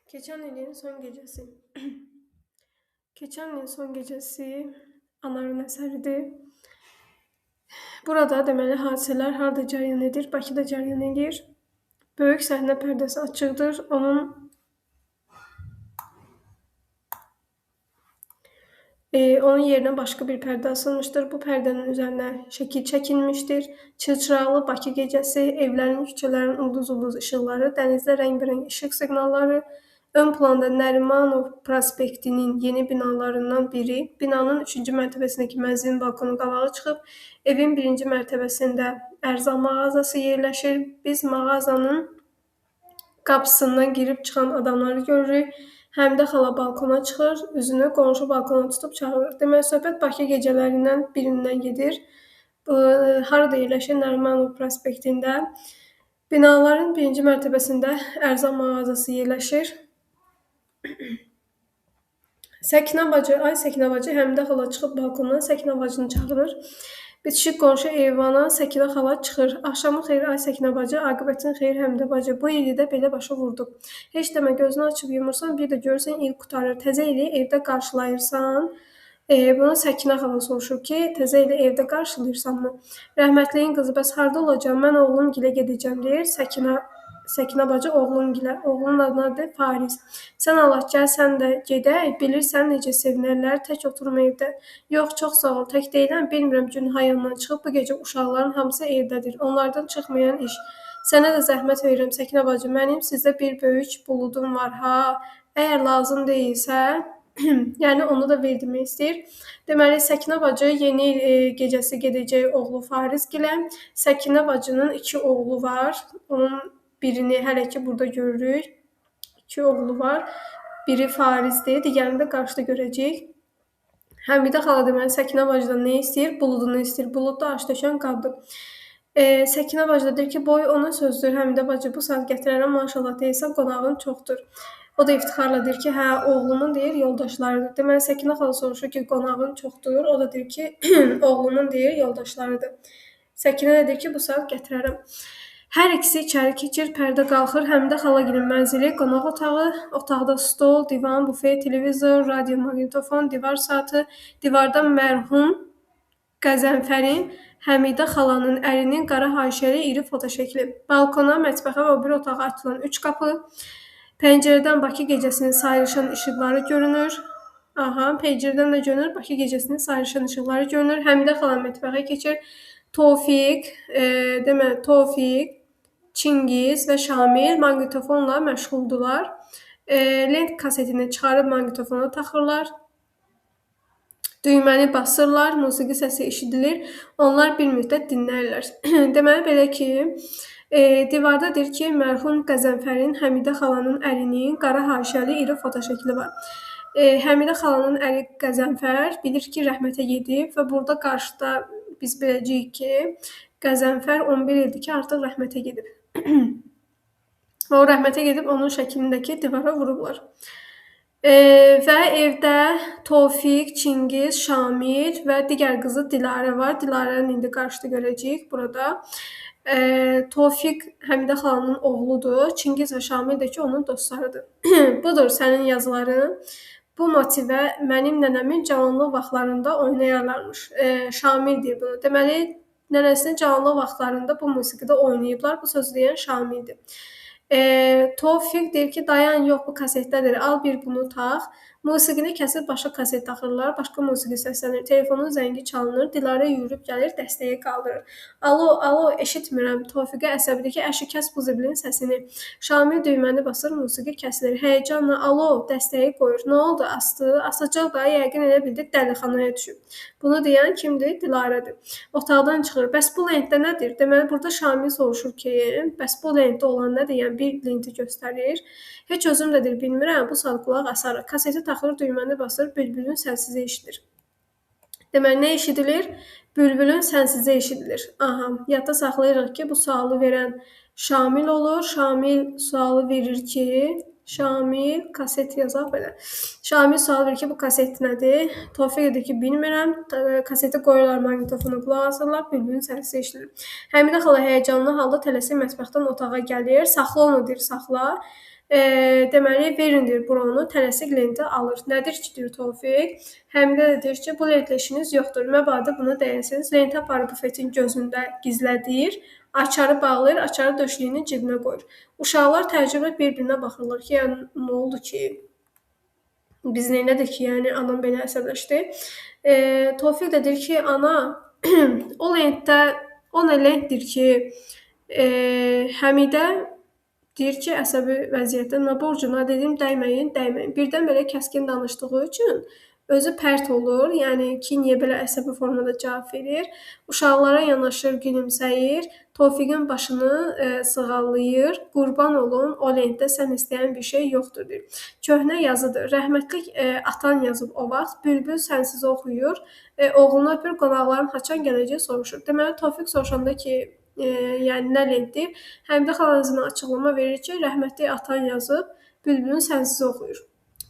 Keçən ilin son gecəsi. Keçən ilin son gecəsi Anarın əsəridir. Burada deməli hadisələr harda cərəyan edir? Bakıda cərəyan edir. Böyük səhnə pərdəsi açıqdır. Onun yerinə başqa bir pərdə asılmışdır. Bu pərdənin üzərinə şəkil çəkilmişdir. Çılçıraqlı Bakı gecəsi, evlərin, küçələrin ulduz-ulduz işıqları, dənizdə rəngbərəng işıq siqnalları, ön planda Nərimanov prospektinin yeni binalarından biri, binanın 3-cü mərtəbəsindəki mənzilin balkonu qabağa çıxıb, evin 1-ci mərtəbəsində ərzaq mağazası yerləşir. Biz mağazanın qapısından girib çıxan adamları görürük. Həmidə xala balkona çıxır, üzünü qonşu balkona tutub çağırır. Deməli, söhbət Bakı gecələrindən birindən gedir. Harada yerləşir? Nərimanov prospektində. Binaların 1-ci mərtəbəsində ərzaq mağazası yerləşir. Səkinə bacı, ay Səkinə bacı, Həmidə xala çıxıb balkondan Səkinə bacını çağırır. Bitişik qonşu eyvana Səkinə xala çıxır. Axşamın xeyir ay Səkinə bacı, aqibətin xeyir Həmidə bacı. Bu ili də belə başa vurduq. Heç demə gözünü açıb yumursan, bir də görürsən il qurtarır. Təzə ili evdə qarşılayırsan. Bunu Səkinə xala soruşur ki, təzə ili evdə qarşılayırsanmı? Rəhmətliyin qızı, bəs harda olacam? Mən oğlum gilə gedəcəm, deyir Səkinə bacı oğlum gilə. Oğlunun adı nədir? Fariz. Sən Allah gəl, sən də gedək. Bilirsən necə sevinərlər, tək oturma evdə. Yox, çox sağ ol, tək deyiləm, bilmirəm gün hayandan çıxıb. Bu gecə uşaqların hamısı evdədir. Onlardan çıxmayan iş. Sənə də zəhmət verirəm Səkinə bacı, mənim sizdə bir böyük buludum var ha. Əgər lazım deyilsə, yəni onu da ver demək istəyir. Deməli, Səkinə bacı yeni il gecəsi gedəcək oğlu Fariz gilə. Səkinə bacının 2 oğlu var. Onun birini hələ ki burada görürük. 2 oğlu var. Biri Farizdir, digərini də qarşıda görəcəyik. Həmidə xala deməli Səkinə bacıdan nə istəyir? Buludunu istəyir. Bulud da aş döşən qabdır. Səkinə bacı da deyir ki, boy ona sözdür Həmidə bacı, bu saat gətirərəm, maşallah deyirsən, qonağın çoxdur. O da iftixarla deyir ki, hə, oğlumun deyir, yoldaşlarıdır. Deməli, Səkinə xala soruşur ki, qonağın çoxdur. O da deyir ki, oğlumun deyir, yoldaşlarıdır. Səkinə də deyir ki, bu saat gətirərəm. Hər ikisi içəri keçir, pərdə qalxır. Həmidə xalagilin mənzili, qonaq otağı, otaqda stol, divan, bufet, televizor, radio, maqnitofon, divar saatı, divarda mərhum Qəzənfərin, Həmidə xalanın ərinin qara haşiyəli iri fotoşəkli. Balkona, mətbəxə və o biri otağa açılan 3 qapı. Pəncərədən Bakı gecəsinin sayrışan işıqları görünür. Aha, pəncərədən də görünür, Bakı gecəsinin sayrışan işıqları görünür. Həmidə xala mətbəxə keçir. Tofiq, deməli, Tofiq, Çingiz və Şamil maqnitofonla məşğuldular. Lent kasetini çıxarıb maqnitofona taxırlar. Düyməni basırlar, musiqi səsi eşidilir. Onlar bir müddət dinlərlər. Deməli, belə ki, divarda deyir ki, mərhum Qəzənfərin, Həmidə xalanın ərinin qara haşiyəli iri fotoşəkli var. Həmidə xalanın əri Qəzənfər bilir ki, rəhmətə gedib və burada qarşıda biz biləcəyik ki, Qəzənfər 11 ildir ki, artıq rəhmətə gedib. Və o rəhmətə gedib onun şəklindəki divara vurublar. Və evdə Tofiq, Çingiz, Şamil və digər qızı Dilarə var. Dilarəni indi qarşıda görəcəyik burada. Tofiq Həmidə xalanın oğludur. Çingiz və Şamil də ki, onun dostlarıdır. Budur sənin yazıların. Bu motivə mənim nənəmin cavanlıq vaxtlarında oynayarlarmış. Şamil deyir bunu. Deməli, nənəsinin cavanlıq vaxtlarında bu musiqidə oynayıblar. Bu sözü deyən Şamildir. Tofiq deyir ki, dayan, yox, bu kasetdədir, al bir bunu tax. Musiqini kəsib başqa kaset taxırlar, başqa musiqi səslənir. Telefonun zəngi çalınır, Dilarə yürüyüb gəlir, dəstəyi qaldırır. Alo, alo, eşitmirəm. Tofiqə əsəbidir ki, əşi, kəs bu ziblin səsini. Şamil düyməni basır, musiqi kəsilir. Həyəcanla alo, dəstəyi qoyur. Nə oldu, astı? Asacaq da, yəqin elə bildi, dəlixanaya düşüb. Bunu deyən kimdir? Dilarədir. Otaqdan çıxır. Bəs bu lentdə nədir? Deməli, burada Şamil soruşur ki, bəs bu lentdə olan nədir? Yəni, bir lenti göstərir. Heç özüm də deyir, bilmirəm, bu saat qulaq asarıq. Kaseti taxır, düyməni basır, bülbülün sənsizi eşidir. Deməli, nə eşidilir? Bülbülün sənsizi eşidilir. Aha, yadda saxlayırıq ki, bu sualı verən Şamil olur. Şamil sualı verir ki, Şamil kaset yazaq belə. Şamil sual verir ki, bu kaset nədir? Tofiq edir ki, bilmirəm. Kaseti qoyurlar, maqnitofona qulaq asırlar, bülbülün səsi eşidilir. Həmidə xala həyəcanlı halda tələsik mətbəxdən otağa gəlir. Saxla onu, deyir, saxla. Deməli, verin deyir bronu, tələsik lenti alır. Nədir ki, deyir Tofiq. Həmidə də deyir ki, bu lentlə işiniz yoxdur. Məbada buna dəyəsiniz. Lenti aparıb bufetin gözündə gizlədir. Açarı bağlayır, açarı döşlüyünün cibinə qoyur. Uşaqlar təəccüblə bir-birinə baxırlar ki, yəni nə oldu ki? Biz nə elədik ki, yəni anam belə əsəbləşdi. Tofiq də deyir ki, ana, o lentdə, o nə lentdir ki, Həmidə deyir ki, əsəbi vəziyyətdə nə borcuna dedim, dəyməyin, dəyməyin. Birdən belə kəskin danışdığı üçün özü pərt olur, yəni ki, niyə belə əsəbi formada cavab verir. Uşaqlara yanaşır, gülümsəyir, Tofiqin başını sığallayır. Qurban olum, o lentdə sən istəyən bir şey yoxdur, deyir. Köhnə yazıdır. Rəhmətlik atan yazıb o vaxt. Bülbül sənsiz oxuyur. Oğlunu öpür, qonaqların haçan gələcəyi soruşur. Deməli, Tofiq soruşanda ki, yəni nə lentdir? Həmidə xala özünə açıqlama verir ki, rəhmətlik atan yazıb, Bülbülün sənsiz oxuyur.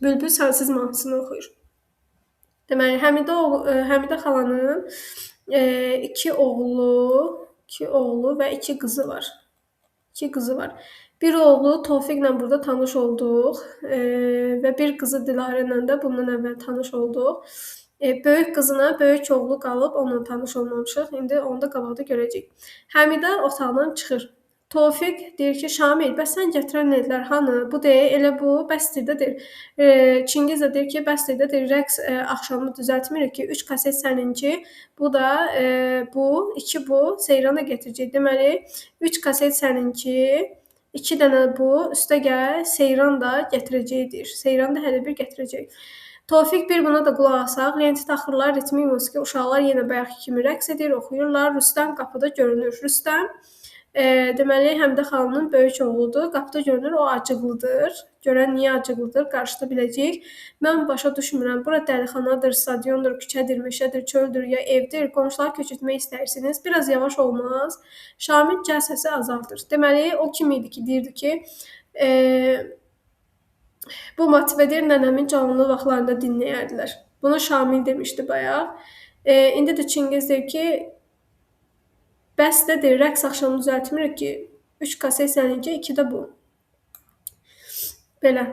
Bülbül sənsiz mahnısını oxuyur. Deməli, Həmidə xalanın iki oğlu və iki qızı var. İki qızı var. Bir oğlu Tofiqlə burada tanış olduq və bir qızı Dilarə ilə də bundan əvvəl tanış olduq. Böyük qızına böyük oğlu qalıb, onunla tanış olmamışıq. İndi onu da qabaqda görəcəyik. Həmidə otaqdan çıxır. Tofiq deyir ki, Şamil, bəs sən gətirən lentlər hanı? Bu deyir, elə bu, bəsdir də deyir. Çingiz də deyir ki, bəsdir də deyir, rəqs axşamı düzəltmirik ki, 3 kaset səninki, bu da bu, 2 bu, Seyran da gətirəcək. Deməli, 3 kaset səninki, 2 dənə bu, üstə gəl, Seyran da gətirəcək deyir. Seyran da hələ bir gətirəcək. Tofiq bir buna da qulaq asaq, lenti taxırlar, ritmik musiqi, uşaqlar yenə bayaqki kimi rəqs edir, oxuyurlar. Rüstəm qapıda görünür. Rüstəm, deməli, Həmidə xalanın böyük oğludur. Qapıda görünür, o acıqlıdır. Görən niyə acıqlıdır, qarşıda biləcəyik. Mən başa düşmürəm, bura dəlixanadır, stadiondur, küçədir, meşədir, çöldür ya evdir. Qonşuları köçürtmək istəyirsiniz, biraz yavaş olmaz. Şamil cəld səsi azaldır. Deməli, o kim idi ki, deyirdi ki, bu motivə deyir, nənəmin canlı vaxtlarında dinləyərdilər. Bunu Şamil demişdi bayaq. İndi də Çingiz deyir ki, bəs də deyir, rəqs axşamı düzəltmirik ki, 3 kaset səninki, 2 də bu. Belə,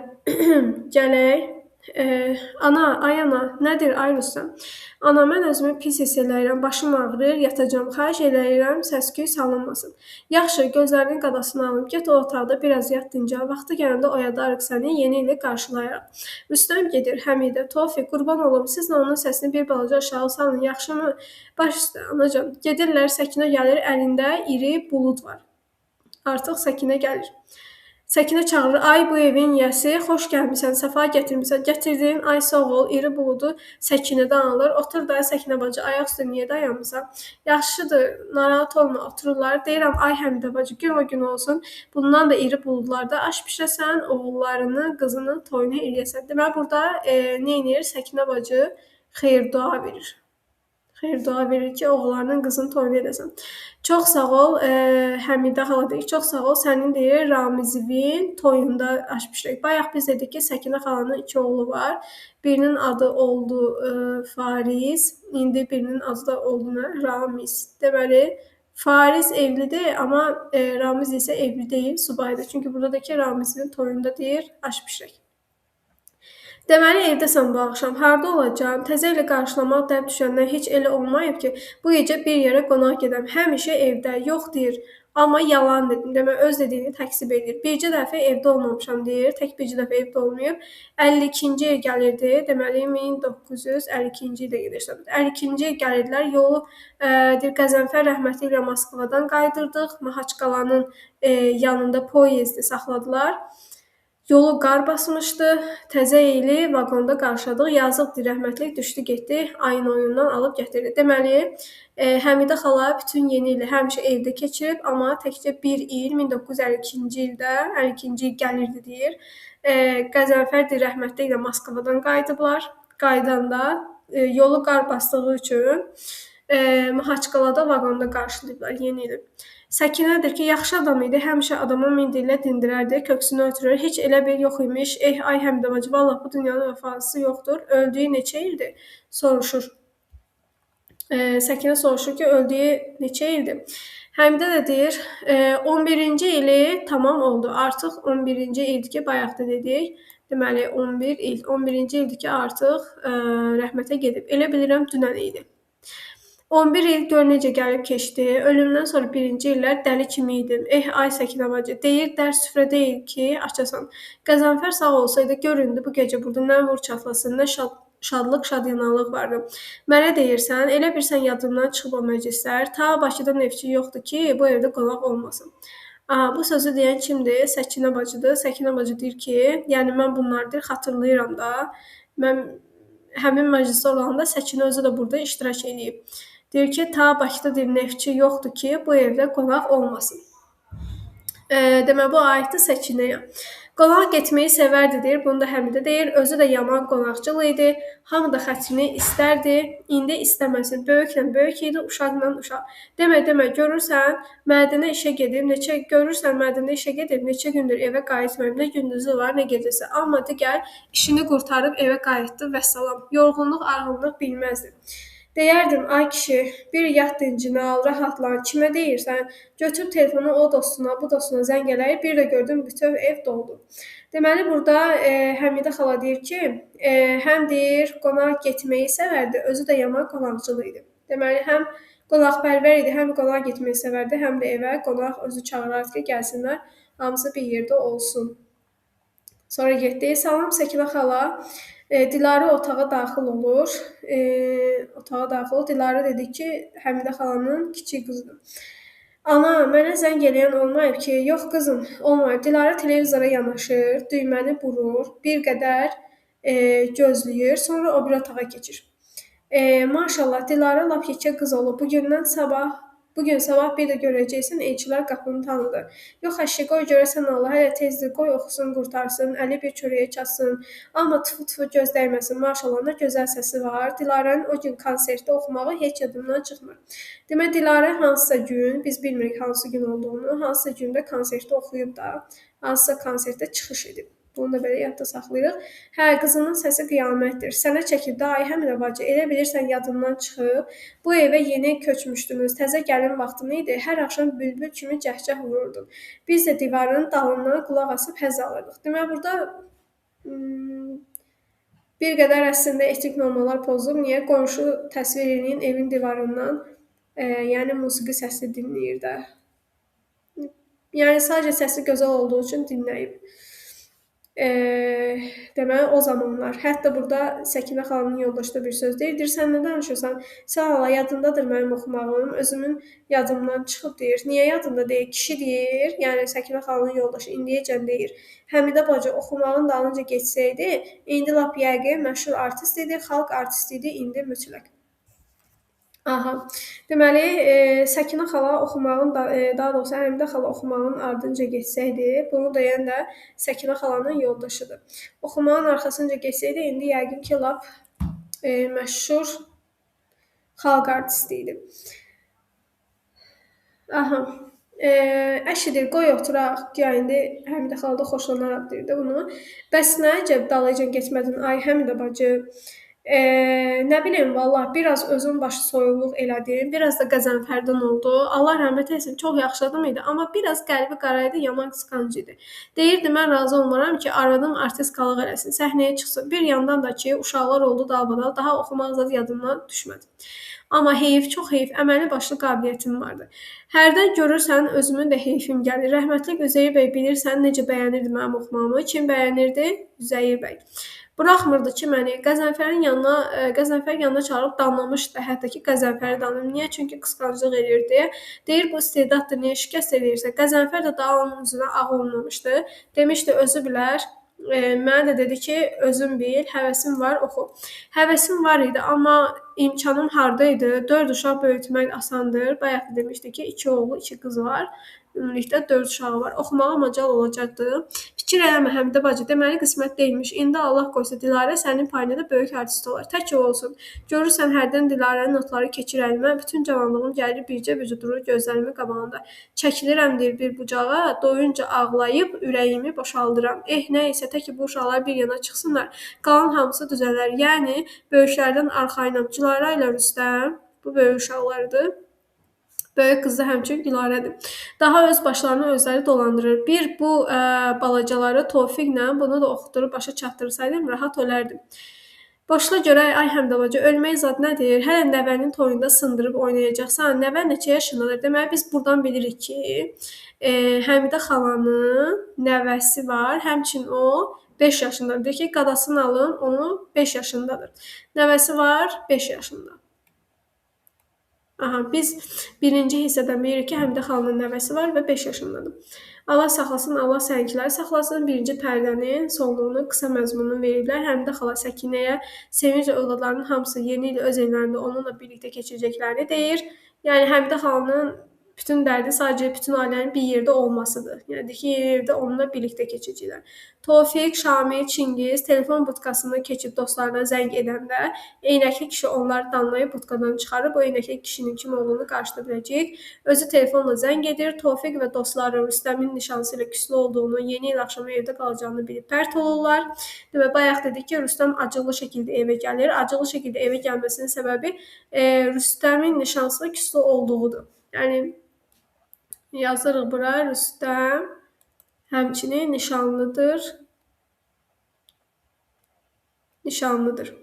gələk. Ana, ay ana, nədir ay Rüstəm? Ana, mən özümü pis hiss eləyirəm, başım ağrıyır, yatacam, xahiş eləyirəm, səs-küy salınmasın. Yaxşı, gözlərinin qadasını alım, get o otaqda biraz yat dincəl, vaxtı gələndə oyadarıq səni, yeni ili qarşılayarıq. Rüstəm gedir, Həmidə, Tofiq, qurban olum, siz də onun səsini bir balaca aşağı salın, yaxşımı? Baş üstə, anacan, gedirlər, Səkinə gəlir, əlində iri bulud var. Artıq Səkinə gəlir. Səkinə çağırır, ay bu evin yiyəsi, xoş gəlmisən, səfa gətirmisən, gətirdin, ay sağ ol, iri buludu Səkinədən alır, otur da Səkinə bacı, ayaq üstə niyə dayanmısan? Yaxşıdır, narahat olma, otururlar, deyirəm, ay Həmidə bacı, gün o gün olsun, bundan da iri buludlarda aş pişirəsən, oğullarını, qızını toyunu eləyəsən. Deməli, burada nə edir? Səkinə bacı xeyir dua verir. Xeyir dua verir ki, oğullarının qızını toyunu edəsən. Çox sağ ol, Həmidə xala deyir, çox sağ ol, sənin deyir, Ramizivin toyunda aş pişirək. Bayaq biz dedik ki, Səkinə xalanın iki oğlu var. Birinin adı oldu Fariz, indi birinin adı da oldu nə? Ramiz. Deməli, Fariz evlidir, amma Ramiz isə evli deyil, subaydır. Çünki burada da ki, Ramizin toyunda deyir, aş pişirək. Deməli, evdəsən bu axşam, harda olacam? Təzə ili qarşılamaq dəb düşəndən heç elə olmayıb ki, bu gecə bir yerə qonaq gedəm. Həmişə evdə, yox deyir, amma yalan dedim. Deməli, öz dediyini təkzib edir. Bircə dəfə evdə olmamışam deyir, tək bircə dəfə evdə olmayıb. 52-ci il gəlirdi, deməli, 1952-ci ildə gedirsən. 52-ci il gəlirdilər, yolu deyir, Qəzənfər rəhmətli ilə Moskvadan qayıdırdıq. Mahaçqalanın yanında poyezdi saxladılar. Yolu qar basmışdı, təzə ili vaqonda qarşıladıq, yazıqdır, rəhmətlik düşdü, getdi, ayın oyundan alıb gətirdi. Deməli, Həmidə xala bütün yeni ili həmişə evdə keçirib, amma təkcə bir il, 1952-ci ildə, 52-ci il gəlirdi deyir. Qəzənfər deyir, rəhmətli ilə Moskvadan qayıdıblar. Qayıdanda yolu qar basdığı üçün Mahaçqalada vaqonda qarşılayıblar yeni ili. Səkinədir ki, yaxşı adam idi, həmişə adama min dillə dindirərdi, köksünü ötürür, heç elə bir yox imiş, eh, ay Həmidə bacı, vallah bu dünyanın vəfası yoxdur, öldüyü neçə ildir? Soruşur. Səkinə soruşur ki, öldüyü neçə ildir? Həmidə də deyir, 11-ci ili tamam oldu. Artıq 11-ci ildir ki, bayaq da dedik. Deməli, 11 il. 11-ci ildir ki, artıq rəhmətə gedib. Elə bilirəm, dünən idi. 11 il gör necə gəlib keçdi. Ölümdən sonra birinci illər dəli kimi idim. Eh, ay Səkinə bacı, deyir, dərs süfrə deyil ki, açasan. Qəzənfər sağ olsaydı, gör indi bu gecə burada nə vur çatlasın, nə şadlıq, şadyanalıq vardı. Mənə deyirsən, elə bilirsən yadımdan çıxıb o məclislər, ta Bakıda neftçi yoxdur ki, bu evdə qonaq olmasın. Aha, bu sözü deyən kimdir? Səkinə bacıdır. Səkinə bacı deyir ki, yəni mən bunları deyir, xatırlayıram da. Mən həmin məclisdə olanda Səkinə özü də burada iştirak eləyib. Deyir ki, ta Bakıda deyir, neftçi yoxdur ki, bu evdə qonaq olmasın. Demək, bu aiddir Səkinəyə. Qonaq getməyi sevərdi, deyir, bunu da Həmidə deyir. Özü də yaman qonaqcıl idi. Hamı da xətrini istərdi. İndi istəməsin. Böyüklə böyük idi, uşaqla uşaq. Demə, demə, görürsən, mədənə işə gedib, neçə görürsən, mədənə işə gedib, neçə gündür evə qayıtmayıb, nə gündüzü var, nə gecəsi. Amma digər işini qurtarıb evə qayıtdı, vəssalam. Yorğunluq, arğınlıq bilməzdi. Deyərdim, ay kişi, bir yat dincini al, rahatlan, kimə deyirsən? Götür telefonu o dostuna, bu dostuna zəng eləyir, bir də gördüm, bütöv ev doldu. Deməli, burada Həmidə xala deyir ki, həm deyir, qonaq getməyi sevərdi, özü də yaman qonaqcıl idi. Deməli, həm qonaqpərvər idi, həm qonaq getməyi sevərdi, həm də evə qonaq özü çağırardı ki, gəlsinlər, hamısı bir yerdə olsun. Sonra getdi. Salam Səkinə xala. Dilarə otağa daxil olur. Otağa daxil olur. Dilarə dedi ki, Həmidə xalanın kiçik qızıdır. Ana, mənə zəng eləyən olmayıb ki, yox qızım, olmayıb. Dilarə televizora yanaşır, düyməni burur, bir qədər gözləyir, sonra o bir otağa keçir. Maşallah, Dilarə lap yekə qız olub. Bugün sabah bir də görəcəksən, elçilər qapını tanıdı. Yox, əşi, qoy görəsən Allah, hələ tezdir, qoy oxusun, qurtarsın, əli bir çörəyə çatsın. Amma tfu-tfu göz dəyməsin, maşallah, nə gözəl səsi var. Dilarənin o gün konsertdə oxumağı heç yadımdan çıxmır. Demək, Dilarə hansısa gün, biz bilmirik hansı gün olduğunu, hansısa gündə konsertdə oxuyub da, hansısa konsertdə çıxış edib. Bunu da belə yadda saxlayırıq. Hə, qızının səsi qiyamətdir. Sənə çəkib də, ay Həmidə bacı, elə bilirsən yadından çıxıb. Bu evə yeni köçmüşdünüz, təzə gəlin vaxtı nə idi? Hər axşam bülbül kimi cəhcəh vururdun. Biz də divarın dalından qulaq asıb həzz alırdıq. Demək, burada bir qədər əslində etik normalar pozulub. Niyə? Qonşu təsvir eləyin evin divarından, yəni musiqi səsi dinləyir də. Yəni, sadəcə səsi gözəl olduğu üçün dinləyib. Deməli, o zamanlar. Hətta burada Səkinə xalanın yoldaşı da bir söz deyir. Deyir, sən nə danışırsan? Sən Allah, yadındadır mənim oxumağım, özümün yadımdan çıxıb deyir. Niyə yadında deyir? Kişi deyir, yəni Səkinə xalanın yoldaşı indiyəcən deyir. Həmidə bacı oxumağın dalınca getsəydi, indi lap yəqin məşhur artist idi, xalq artisti idi, indi mütləq. Aha, deməli, Səkinə xala oxumağın, daha doğrusu Həmidə xala oxumağın ardınca getsəydi, bunu deyən də Səkinə xalanın yoldaşıdır. Oxumağın arxasınca getsəydi, indi yəqin ki, lap məşhur xalq artisti idi. Aha, əşidir, qoy oturaq, güya indi Həmidə xala da xoşlanaraq deyir də bunu. Bəs nə əcəb dalıca getmədin, ay Həmidə bacı? Nə bilim, vallah, biraz özüm başı soyuqluq elədim, biraz da Qəzənfərdən oldu. Allah rəhmət etsin, çox yaxşı adam idi, amma biraz qəlbi qara idi, yaman qısqanc idi. Deyirdi, mən razı olmaram ki, arvadım artist qalıq eləsin, səhnəyə çıxsın. Bir yandan da ki, uşaqlar oldu dalbadal, daha oxumaq zad yadımdan düşmədi. Amma heyif, çox heyif, əməli başlı qabiliyyətim vardı. Hərdən görürsən, özümün də heyfim gəlir. Rəhmətlik Üzeyir bəy bilirsən necə bəyənirdi mənim oxumağımı? Kim bəyənirdi? Üzeyir bəy. Buraxmırdı ki, məni Qəzənfərin yanına çağırıb danlamışdı, hətta ki, Qəzənfəri danlayıb. Niyə? Çünki qısqanclıq eləyirdi. Deyir, bu istedaddır, niyə şikəst eləyirsən? Qəzənfər də daha onun üzünə ağ olmamışdı. Demişdi, özü bilər. Mənə də dedi ki, özün bil, həvəsim var, oxu. Həvəsim var idi, amma imkanım harda idi? 4 uşaq böyütmək asandır. Bayaq da demişdi ki, 2 oğlu, 2 qız var. Ümumilikdə 4 uşağı var. Oxumağa macal olacaqdı. Fikir eləmə Həmidə bacı, deməli qismət deyilmiş. İndi Allah qoysa Dilarə sənin payına da böyük artist olar. Tək o olsun. Görürsən hərdən Dilarənin notları keçir əlimə. Bütün cavanlığım gəlir bircə-bircə durur gözlərimin qabağında. Çəkilirəm deyir bir bucağa, doyunca ağlayıb ürəyimi boşaldıram. Eh, nə isə tək ki bu uşaqlar bir yana çıxsınlar. Qalan hamısı düzələr. Yəni böyüklərdən arxayınam. Dilarə ilə Rüstəm bu böyük uşaqlardır. Böyük qızı həmçinin Gülarədir. Daha öz başlarını özləri dolandırır. Bir bu balacaları Tofiqlə bunu da oxutdurub başa çatdırsaydım, rahat ölərdim. Boşla görək, ay Həmidə bacı, ölmək zad nədir? Hələ nəvənin toyunda sındırıb oynayacaqsan. Nəvə neçə yaşındadır? Deməli, biz buradan bilirik ki, Həmidə xalanın nəvəsi var. Həmçinin o 5 yaşındadır. Deyir ki, qadasını alın, onu 5 yaşındadır. Nəvəsi var, 5 yaşında. Aha, biz birinci hissədən bilirik ki, Həmidə xalanın nəvəsi var və 5 yaşındadır. Allah saxlasın, Allah səninkiləri saxlasın. Birinci pərdənin sonluğunu, qısa məzmununu veriblər. Həmidə xala Səkinəyə sevinclə övladlarının hamısı yeni il öz evlərində onunla birlikdə keçirəcəklərini deyir. Yəni, Həmidə xalanın bütün dərdi sadəcə bütün ailənin bir yerdə olmasıdır. Yəni ki, yeni evdə onunla birlikdə keçəcəklər. Tofiq, Şamil, Çingiz telefon butkasını keçib dostlarına zəng edəndə eynəkli kişi onları danlayıb butkadan çıxarıb. O eynəkli kişinin kim olduğunu qarşıda biləcəyik. Özü telefonla zəng edir. Tofiq və dostları Rüstəmin nişanlısı ilə küslü olduğunu, yeni il axşamı evdə qalacağını bilib pərt olurlar. Demək, bayaq dedik ki, Rüstəm acıqlı şəkildə evə gəlir. Acıqlı şəkildə evə gəlməsinin səbəbi Rüstəmin nişanlısına küslü olduğudur. Yəni, yazırıq bura, Rüstəm həmçinin nişanlıdır. Nişanlıdır.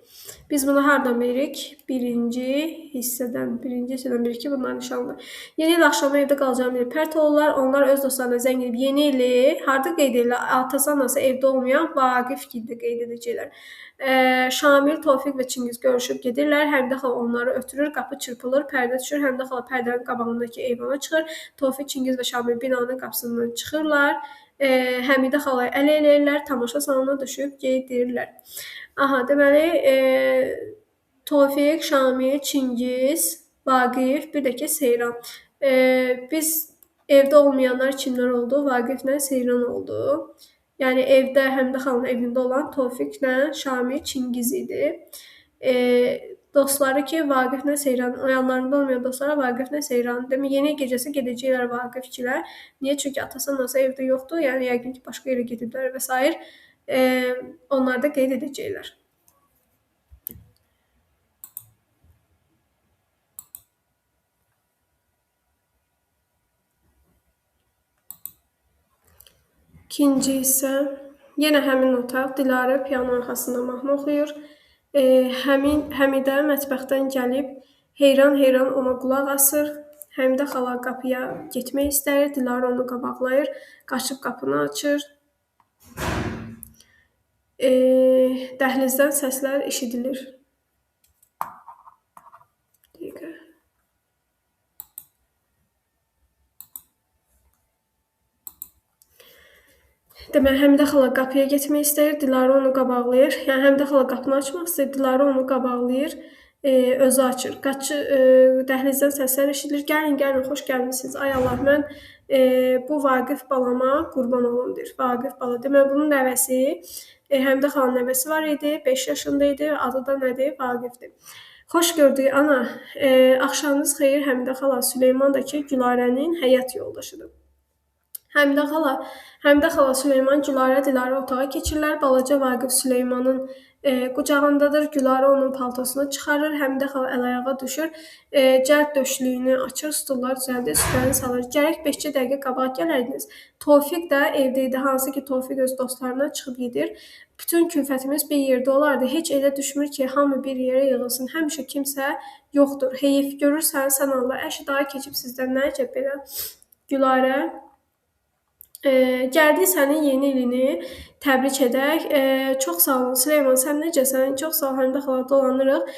Biz bunu hardan bilirik? Birinci hissədən. Birinci hissədən bilirik ki, bunlar nişanlıdır. Yeni il axşamı evdə qalacağını bilib pərt olurlar. Onlar öz dostlarına zəng edib yeni ili harda qeyd edirlər? Atası, anası evdə olmayan Vaqifgildə qeyd edəcəklər. Şamil, Tofiq və Çingiz görüşüb gedirlər. Həmidə xala onları ötürür, qapı çırpılır, pərdə düşür. Həmidə xala pərdənin qabağındakı eyvana çıxır. Tofiq, Çingiz və Şamil binanın qapısından çıxırlar. Həmidə xalaya əl eləyirlər, tamaşa salonuna düşüb gedirlər. Aha, deməli, Tofiq, Şamil, Çingiz, Vaqif, bir də ki, Seyran. Biz evdə olmayanlar kimlər oldu? Vaqiflə Seyran oldu. Yəni, evdə, Həmidə xalanın evində olan Tofiqlə Şamil, Çingiz idi. Dostları ki, Vaqiflə Seyran, yanlarında olmayan dostları Vaqiflə Seyran. Demək, yeni gecəsi gedəcəklər Vaqifçilə. Niyə? Çünki atası, anası evdə yoxdur. Yəni, yəqin ki, başqa yerə gediblər və s. Onları da qeyd edəcəklər. İkinci hissə, yenə həmin otaq, Dilarə piano arxasında mahnı oxuyur. Həmidə mətbəxdən gəlib heyran-heyran ona qulaq asır. Həmidə xala qapıya getmək istəyir, Dilarə onu qabaqlayır, qaçıb qapını açır. Dəhlizdən səslər eşidilir. Dəqiqə. Deməli, Həmidə xala qapıya getmək istəyir, Dilarə onu qabaqlayır. Yəni, Həmidə xala qapını açmaq istəyir, Dilarə onu qabaqlayır, özü açır. Dəhlizdən səslər eşidilir. Gəlin, gəlin, xoş gəlmişsiniz. Ay Allah, mən bu Vaqif balama qurban olum, deyir. Vaqif bala. Deməli, bunun nəvəsi, Həmidə xalanın nəvəsi var idi, 5 yaşında idi, adı da nədir? Vaqifdir. Xoş gördük, ana. Axşamınız xeyir, Həmidə xala. Süleyman da ki, Gülarənin həyat yoldaşıdır. Həmidə xala, Süleyman, Gülarə, Dilarə otağa keçirlər. Balaca Vaqif Süleymanın qucağındadır. Gülarə onun paltosunu çıxarır. Həmidə xala əl-ayağa düşür. Cəld döşlüyünü açır, stullar düzəldir, süfrəni salır. Gərək 5-cə dəqiqə qabaq gələydiniz. Tofiq də evdə idi. Hansı ki, Tofiq öz dostlarına çıxıb gedir. Bütün külfətimiz bir yerdə olardı. Heç elə düşmür ki, hamı bir yerə yığılsın. Həmişə kimsə yoxdur. Heyif, görürsən, sən Allah, əşi daha keçib sizdən nə əcəb belə. Gülarə, gəldik sənin yeni ilini təbrik edək. Çox sağ olun Süleyman, sən necəsən? Çox sağ ol, Həmidə xala, dolanırıq.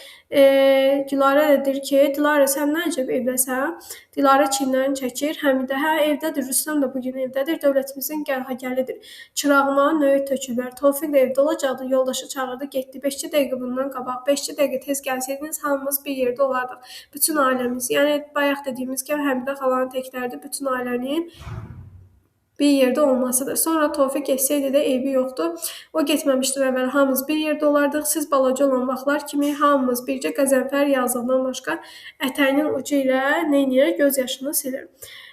Gülarə də deyir ki, Dilarə, sən nə əcəb evdəsən? Dilarə çiyinlərini çəkir. Həmidə, hə, evdədir, Rüstəm də bugün evdədir, dövlətimizin gəlhagəlidir. Çırağıma nöyüd töküblər. Tofiq də evdə olacaqdı, yoldaşı çağırdı, getdi. 5-cə dəqiqə bundan qabaq, 5-cə dəqiqə tez gəlsəydiniz, hamımız bir yerdə olardıq. Bütün ailəmiz, yəni bayaq dediyimiz kimi Həmidə xalanın tək dərdi bütün ailənin bir yerdə olmasıdır. Sonra Tofiq getsəydi də eybi yoxdur. O getməmişdən əvvəl hamımız bir yerdə olardıq. Siz balaca olan vaxtlar kimi hamımız bircə Qəzənfər yazıqdan başqa ətəyinin ucu ilə neyniyər? Göz yaşını silir.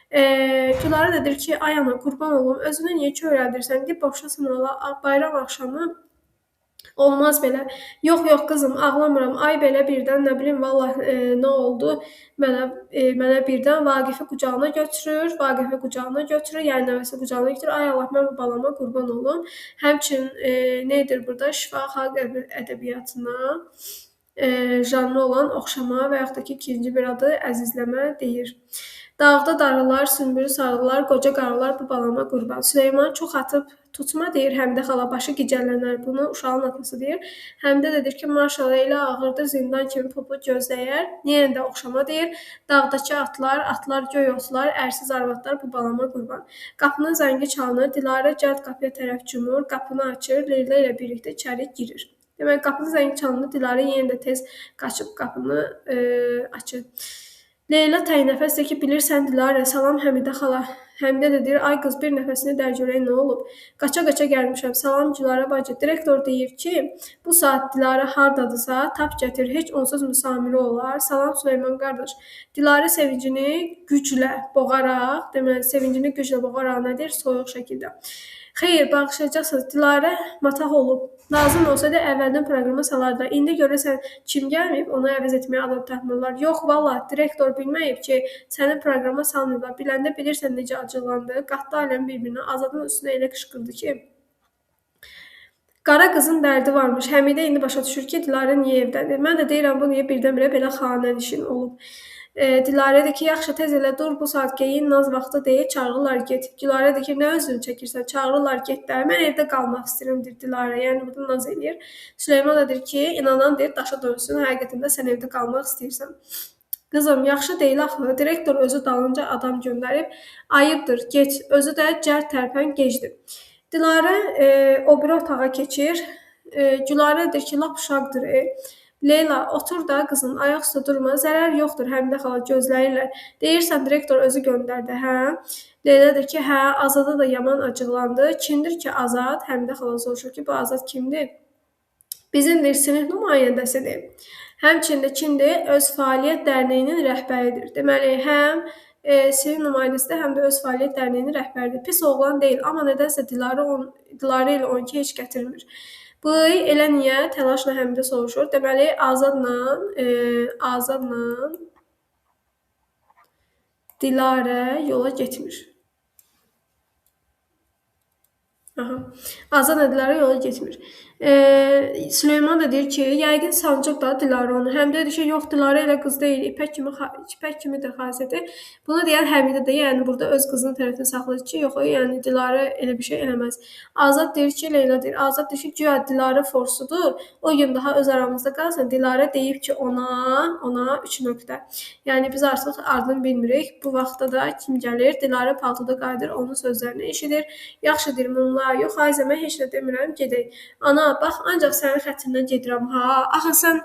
Gülarə də deyir ki, ay ana, qurban olum, özünü niyə kövrəldirsən? Deyib, boşasın ola, bayram axşamı Olmaz belə. Yox, yox qızım, ağlamıram. Ay belə birdən nə bilim vallah nə oldu? Mənə birdən Vaqifi qucağına götürür, Vaqifi qucağına götürür, yəni nəvəsi qucağına götürür. Ay Allah, mən bu balama qurban olum. Həmçinin nə edir burada? Şifa xalq ədəbiyyatına janrı olan oxşama və yaxud da ki, ikinci bir adı əzizləmə deyir. Dağda darılar, sümbülü sarılar, qoca qarılar bu balama qurban. Süleyman çox atıb tutma deyir, Həmidə xala başı gicəllənər. Bunu uşağın atası deyir. Həmidə də deyir ki, maşallah elə ağırdır, zindan kimi popu gözləyər. Yenə də oxşama deyir. Dağdakı atlar, atlar göy otlar, ərsiz arvadlar bu balama qurban. Qapının zəngi çalınır, Dilarə cəld qapıya tərəf cumur, qapını açır, Leyla ilə birlikdə içəri girir. Deməli, qapının zəngi çalınır, Dilarə yenə də tez qaçıb qapını açır. Leyla tək nəfəs deyir ki, bilirsən Dilarə, salam Həmidə xala. Həmidə də deyir, ay qız bir nəfəsini dər görək nə olub? Qaça-qaça gəlmişəm, salam Gülarə bacı. Direktor deyir ki, bu saat Dilarə hardadırsa, tap gətir, heç onsuz müsamirə olar. Salam Süleyman qardaş. Dilarə sevincini güclə boğaraq, deməli, sevincini güclə boğaraq nə deyir? Soyuq şəkildə. Xeyr, bağışlayacaqsınız, Dilarə matah olub. Lazım olsaydı əvvəldən proqrama salardılar. İndi görəsən kim gəlməyib, onu əvəz etməyə adam tapmırlar. Yox, vallah, direktor bilməyib ki, səni proqrama salmırlar. Biləndə bilirsən necə acıqlandı. Qatdı aləm bir-birinə, Azadın üstünə elə qışqırdı ki, qara qızın dərdi varmış. Həmidə indi başa düşür ki, Dilarə niyə evdədir? Mən də deyirəm, bu niyə birdən-birə belə xanənişin olub. Dilarə deyir ki, yaxşı, tez elə dur, bu saat geyin, naz vaxtı deyil, çağırırlar, get. Gülarə deyir ki, nə özünü çəkirsən, çağırırlar, get də, mən evdə qalmaq istəyirəm, deyir Dilarə, yəni burada naz eləyir. Süleyman da deyir ki, inanan deyir, daşa dönsün, həqiqətən də sən evdə qalmaq istəyirsən. Qızım, yaxşı deyil axı, direktor özü dalınca adam göndərib, ayıbdır, get, özü də cəld tərpən gecdir. Dilarə o biri otağa keçir, Gülarə deyir ki, lap uşaqdır. Leyla, otur da qızım, ayaq üstə durma, zərər yoxdur, Həmidə xala gözləyirlər. Deyirsən, direktor özü göndərdi, hə? Leyla deyir ki, hə, Azada da yaman acıqlandı. Kimdir ki, Azad? Həmidə xala soruşur ki, bu Azad kimdir? Bizim deyir, sinif nümayəndəsidir. Həmçinin də kimdir? Öz Fəaliyyət Dərnəyinin rəhbəridir. Deməli, həm sinif nümayəndəsidir, həm də Öz Fəaliyyət Dərnəyinin rəhbəridir. Pis oğlan deyil, amma nədənsə Dilarə ilə 12 heç gətirmir. Bıy, elə niyə? Təlaşla Həmidə soruşur. Deməli, Azadla Dilarə yola getmir. Aha. Azadla Dilarə yola getmir. Süleyman da deyir ki, yəqin sancır da Dilarə onu. Həmidə deyir ki, yox, Dilarə elə qız deyil, ipək kimidir xasiyyəti. Bunu deyən Həmidə də, yəni burada öz qızının tərəfini saxlayır ki, yox, yəni Dilarə elə bir şey eləməz. Azad deyir ki, Leyla deyir, Azad deyir ki, güya Dilarə forsudur, o gün daha öz aramızda qalsın, Dilarə deyib ki, ona 3 nöqtə. Yəni biz artıq ardını bilmirik. Bu vaxtda da kim gəlir? Dilarə paltoda qayıdır, onun sözlərini eşidir. Yaxşı deyir, mumla, yox, Ayzə, mən heç nə demirəm, gedək. Ana, bax, ancaq sənin xətrindən gedirəm, ha. Axı sən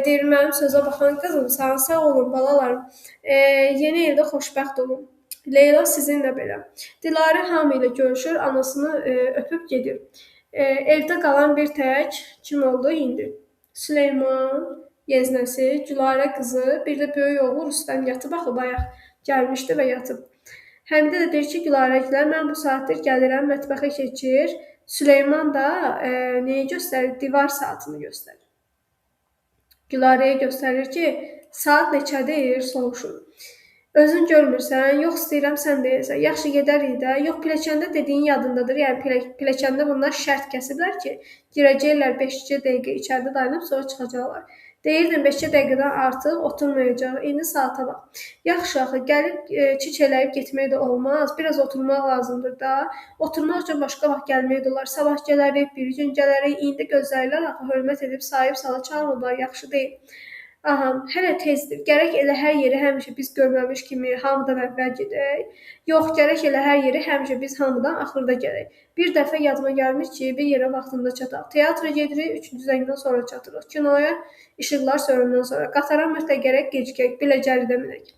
deyir, mənim sözə baxan qızımsan, sağ olun, balalarım. Yeni ildə xoşbəxt olun. Leyla sizinlə belə. Dilarə hamı ilə görüşür, anasını öpüb gedir. Evdə qalan bir tək kim oldu indi? Süleyman, yeznəsi, Gülarə qızı, bir də böyük oğlu Rüstəm yatıb axı, bayaq gəlmişdi və yatıb. Həmidə də deyir ki, Gülarəgilər, mən bu saatdır gəlirəm, mətbəxə keçir. Süleyman da nəyi göstərir? Divar saatını göstərir. Gülarəyə göstərir ki, saat neçədir? Soruşur. Özün görmürsən, yox istəyirəm sən deyəsən. Yaxşı gedərik də. Yox, pilləkəndə dediyin yadındadır. Yəni pilləkəndə bunlar şərt kəsiblər ki, girəcəklər 5-cə dəqiqə içəridə dayanıb sonra çıxacaqlar. Deyirdim 5-cə dəqiqədən artıq oturmayacaq. İndi saata bax. Yaxşı axı, gəlib çiç eləyib getmək də olmaz. Biraz oturmaq lazımdır da. Oturmaq üçün başqa vaxt gəlmək də olar. Sabah gələrik, bir gün gələrik. İndi gözləyirlər axı, hörmət edib sahib sala çağırırlar. Yaxşı deyil. Aha, hələ tezdir. Gərək elə hər yeri həmişə biz görməmiş kimi hamıdan əvvəl gedək. Yox, gərək elə hər yeri həmişə biz hamıdan axırda gələk. Bir dəfə yadıma gəlmir ki, bir yerə vaxtında çataq. Teatra gedirik, 3-cü zəngdən sonra çatırıq. Kinoya işıqlar sönəndən sonra. Qatara mütləq gərək gecikək, biləcəridə minək.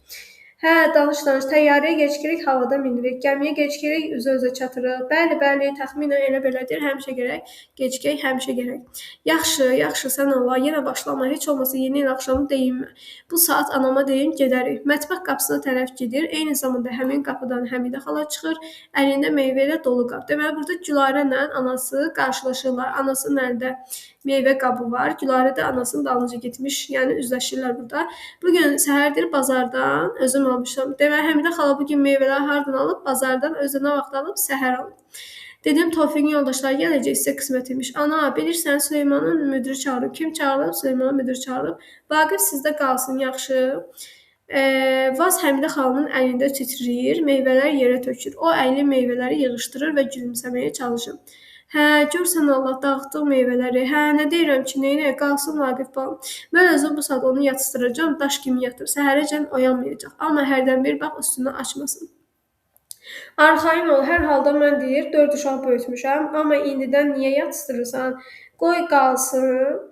Hə, danış, danış. Təyyarəyə gecikirik, havada minirik. Gəmiyə gecikirik, üzə-üzə çatırıq. Bəli, bəli, təxminən elə belədir. Həmişə gərək gecikək, həmişə gərək. Yaxşı, yaxşı, sən Allah, yenə başlama. Heç olmasa yeni il axşamı deyim. Bu saat anama deyim, gedərik. Mətbəx qapısına tərəf gedir. Eyni zamanda həmin qapıdan Həmidə xala çıxır. Əlində meyvə ilə dolu qab. Deməli, burada Gülarə ilə anası qarşılaşırlar. Anasının əlində Meyvə qabı var. Gülarə də anasının dalınca getmiş. Yəni üzləşirlər burada. Bu gün səhərdir bazardan özüm almışam. Deməli Həmidə xala bu gün meyvələri hardan alıb? Bazardan. Özü nə vaxt alıb? Səhər alıb. Dedim Tofiqin yoldaşları gələcək, sizə qismət imiş. Ana, bilirsən Süleymanın müdiri çağırıb. Kim çağırıb? Süleymanın müdiri çağırıb. Vaqif sizdə qalsın, yaxşı. Vaz Həmidə xalanın əlində titrəyir, meyvələr yerə tökür. O əyli meyvələri yığışdırır və gülümsəməyə çalışır. Hə, görsən Allah dağıtdıq meyvələri. Hə, nə deyirəm ki, neynəyə qalsın Vaqif balam. Mən özüm bu saat onu yatıstıracağam, daş kimi yatır. Səhərəcən oyanmayacaq. Amma hərdən bir bax üstünü açmasın. Arxayın ol, hər halda mən deyir, 4 uşaq böyütmüşəm, amma indidən niyə yatıstırırsan? Qoy qalsın,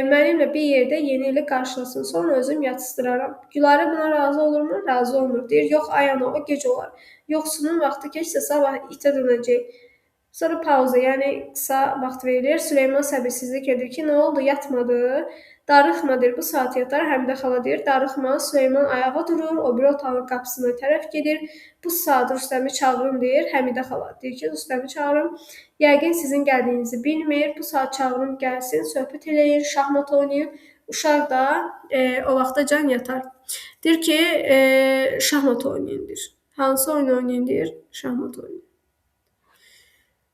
mənimlə bir yerdə yeni ili qarşılasın, sonra özüm yatıstıraram. Gülarə buna razı olurmu? Razı olmur. Deyir, yox ay ana, o gec olar. Yoxsunun vaxtı keçsə sabah itə dönəcək. Sonra pauza, yəni qısa vaxt verilir. Süleyman səbirsizlik edir ki, nə oldu, yatmadı? Darıxma deyir, bu saat yatar. Həmidə xala deyir, darıxma. Süleyman ayağa durur, o biri otağın qapısına tərəf gedir. Bu saat Rüstəmi çağırın deyir. Həmidə xala deyir ki, Rüstəmi çağırın. Yəqin sizin gəldiyinizi bilmir. Bu saat çağırın gəlsin, söhbət eləyin, şahmat oynayın. Uşaq da o vaxtacan yatar. Deyir ki, şahmat oynayın deyir. Hansı oyun oynayın deyir? Şahmat oynayın.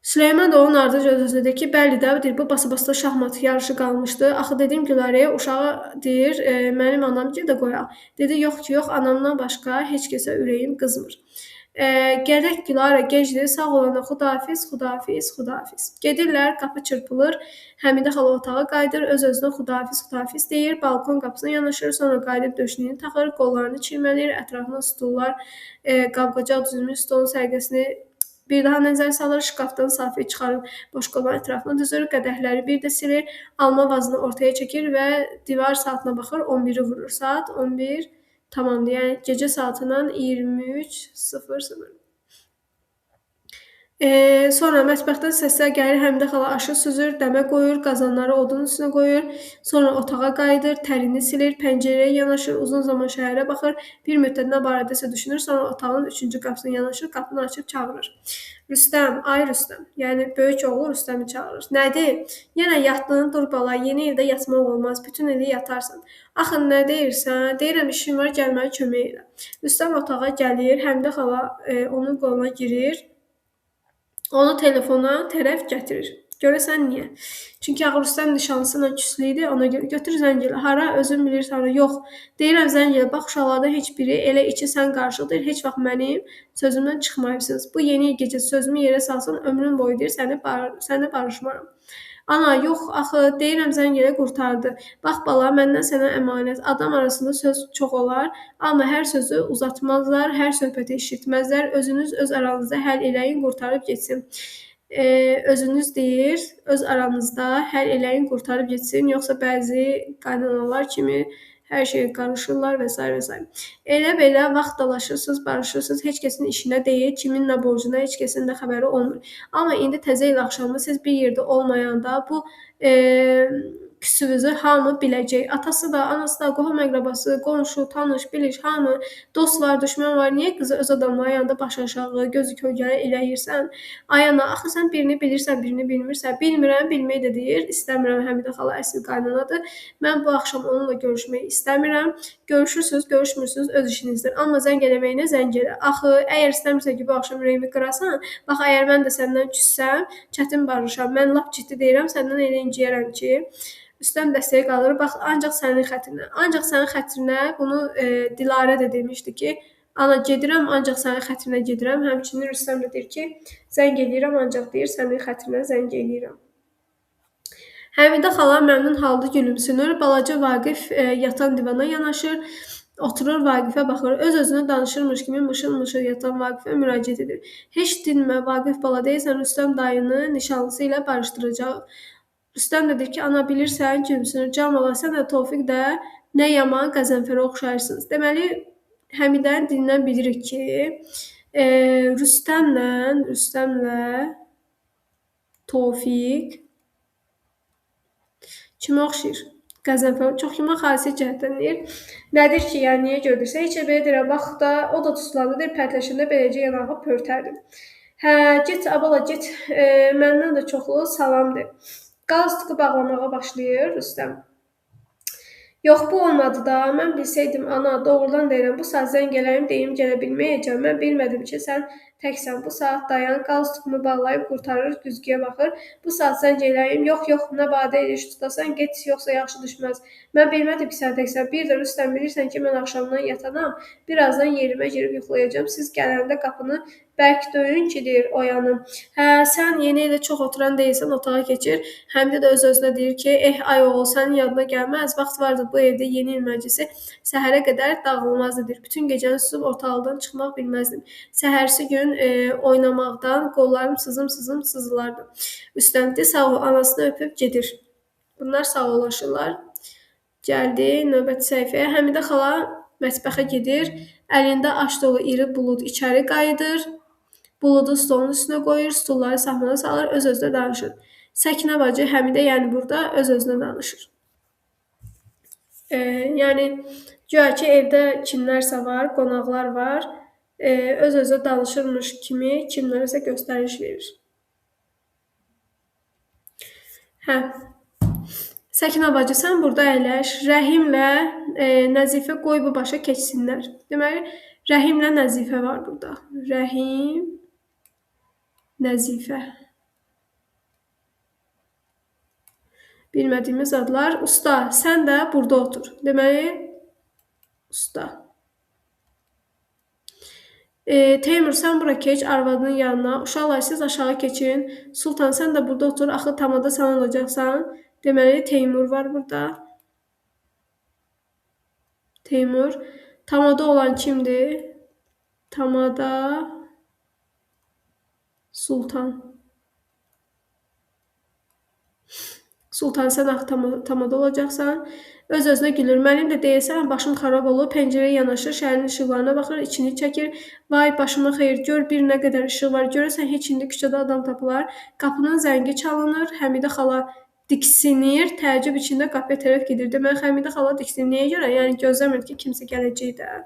Süleyman da onun ardınca öz-özünə deyir ki, bəli də, deyir, bu basa-basa şahmat yarışı qalmışdı. Axı dedim Gülarəyə, uşağı deyir, mənim anam də qoyaq. Dedi, yox ki, yox, anamdan başqa heç kəsə ürəyim qızmır. Gələk Gülarə, gecdir, sağ olana xudafiz, xudafiz, xudafiz. Gedirlər, qapı çırpılır, Həmidə xala otağa qayıdır, öz-özünə xudafiz, xudafiz deyir, balkon qapısına yanaşır, sonra qayıdıb döşlüyünü taxır, qollarını çirmələyir, ətrafına stullar, qabqacaq düzülmüş stolun sərgəsini bir daha nəzər salır, şkafdan safi çıxarıb boşqabın ətrafına düzür, qədəhləri bir də silir, alma vazını ortaya çəkir və divar saatına baxır, 11-i vurur. Saat 11 tamamdır, yəni gecə saatından 23:00. Sonra mətbəxdən səslər gəlir, Həmidə xala aşı süzür, dəmə qoyur, qazanları odun üstünə qoyur, sonra otağa qayıdır, tərini silir, pəncərəyə yanaşır, uzun zaman şəhərə baxır, bir müddət nə barədəsə düşünür, sonra otağın 3-cü qapısına yanaşır, qapını açıb çağırır. Rüstəm, ay Rüstəm, yəni böyük oğlu Rüstəmi çağırır. Nədir? Yenə yatdın, dur bala, yeni ildə yatmaq olmaz, bütün ili yatarsan. Axı nə deyirsən? Deyirəm, işim var, gəl mənə kömək elə. Rüstəm otağa gəlir, Həmidə xala onun qoluna girir. Onu telefona tərəf gətirir. Görəsən niyə? Çünki axı Rüstəm nişanlısı ilə küslü idi, ona görə götür zəng elə. Hara? Özün bilirsən hara? Yox. Deyirəm zəng elə. Bax uşaqlardan heç biri elə içi sən qarşıdır. Heç vaxt mənim sözümdən çıxmayıbsınız. Bu yeni il gecəsi sözümü yerə salsan ömrüm boyu deyir səni barışmaram. Ana, yox, axı deyirəm zəng elə qurtardı. Bax bala, məndən sənə əmanət. Adam arasında söz çox olar, amma hər sözü uzatmazlar, hər söhbəti eşitməzlər. Özünüz öz aranızda həll eləyin, qurtarıb getsin. Özünüz deyir, öz aranızda həll eləyin, qurtarıb getsin. Yoxsa bəzi qaynanalar kimi hər şeyə qarışırlar və s. və s. Elə belə vaxt dalaşırsınız, barışırsınız, heç kəsin işinə deyil, kimin nə borcuna, heç kəsin də xəbəri olmur. Amma indi təzə il axşamı siz bir yerdə olmayanda bu küsünüzü hamı biləcək. Atası da, anası da, qohum əqrəbası, qonşu, tanış, biliş, hamı, dost var, düşmən var. Niyə qızı öz adamların yanında baş aşağı, gözü kölgəli eləyirsən? Ay ana, axı sən birini bilirsən, birini bilmirsən. Bilmirəm, bilmək də deyir. İstəmirəm, Həmidə xala əsl qaynanadır. Mən bu axşam onunla görüşmək istəmirəm. Görüşürsünüz, görüşmürsünüz, öz işinizdir. Amma zəng eləməyinə zəng elə. Axı, əgər istəmirsən ki, bu axşam ürəyimi qırasan, bax, əgər mən də səndən küssəm, çətin barışam. Mən lap ciddi deyirəm, səndən elə inciyərəm ki, Rüstəm dəstəyi qalır. Bax, ancaq sənin xətrinə. Ancaq sənin xətrinə bunu Dilarə də demişdi ki, ana gedirəm, ancaq sənin xətrinə gedirəm. Həmçinin Rüstəm də deyir ki, zəng eləyirəm, ancaq deyir, sənin xətrinə zəng eləyirəm. Həmidə xala məmnun halda gülümsünür. Balaca Vaqif yatan divana yanaşır. Oturur, Vaqifə baxır. Öz-özünə danışırmış kimi mışıl-mışıl yatan Vaqifə müraciət edir. Heç dinmə, Vaqif bala, deyirsən Rüstəm dayını nişanlısı ilə barışdıracaq. Rüstəm də deyir ki, ana bilirsən, gülümsünür. Can bala, sən də Tofiq də nə yaman Qəzənfərə oxşayırsınız. Deməli, Həmidənin dilindən bilirik ki, Rüstəmlə Tofiq kimə oxşayır? Qəzənfər. Çox yaman xasiyyət cəhətdən deyir. Nədir ki, yəni niyə görə deyirsən? Heç belə deyirəm, bax da, o da tutulandı, deyir, pərtləşəndə beləcə yanağı pörtərdim. Hə, get, abala, get, məndən də çoxlu salam de. Qalstuku bağlamağa başlayır Rüstəm. Yox, bu olmadı da. Mən bilsəydim, ana, doğrudan deyirəm, bu saat zəng eləyim, deyim, gələ bilməyəcəm. Mən bilmədim ki, sən təksən. Bu saat dayan, qalstukumu bağlayıb qurtarır, güzgüyə baxır. Bu saat zəng eləyim. Yox, yox, nə badə iş tutasan, get, yoxsa yaxşı düşməz. Mən bilmədim ki, sən təksən. Bir də Rüstəm, bilirsən ki, mən axşamdan yatanam. Birazdan yerimə girib yuxlayacağam. Siz gələndə qapını bərk döyün ki, deyir, oyanım. Hə, sən yeni ilə çox oturan deyilsən, otağa keçir. Həmidə də öz-özünə deyir ki, ay oğul, sənin yadına gəlməz. Vaxt vardı bu evdə yeni il məclisi səhərə qədər dağılmazdı, deyir. Bütün gecəni susub ortalıqdan çıxmaq bilməzdim. Səhərsi gün oynamaqdan qollarım sızım-sızım sızılardı. Üstəmdi, sağ ol, anasını öpüb gedir. Bunlar sağollaşırlar. Gəldi növbəti səhifəyə. Həmidə xala mətbəxə gedir. Əlində aş dolu iri bulud içəri qayıdır. Buludu stolun üstünə qoyur, stulları sahmana salır, öz-özünə danışır. Səkinə bacı Həmidə, yəni burada öz-özünə danışır. Yəni, güya ki, evdə kimlərsə var, qonaqlar var, öz-özünə danışırmış kimi kimlərəsə göstəriş verir. Hə. Səkinə bacı, sən burada əyləş, Rəhimlə Nəzifə qoy bu başa keçsinlər. Deməli, Rəhimlə Nəzifə var burada. Rəhim, Nəzifə. Bilmədiyimiz adlar. Usta, sən də burada otur. Deməli, usta. Teymur, sən bura keç, arvadının yanına. Uşaqlar, siz aşağı keçin. Sultan, sən də burada otur. Axı, tamada sən olacaqsan. Deməli, Teymur var burada. Teymur. Tamada olan kimdir? Tamada Sultan. Sultan, sən axı tamada olacaqsan. Öz-özünə gülür. Mənim də deyəsən, başım xarab olub. Pəncərəyə yanaşır, şəhərin işıqlarına baxır, içini çəkir. Vay, başıma xeyir, gör bir nə qədər işıq var. Görəsən, heç indi küçədə adam tapılar. Qapının zəngi çalınır. Həmidə xala diksinir, təəccüb içində qapıya tərəf gedir. Deməli, Həmidə xala diksinir. Niyə görə? Yəni, gözləmir ki, kimsə gələcək də.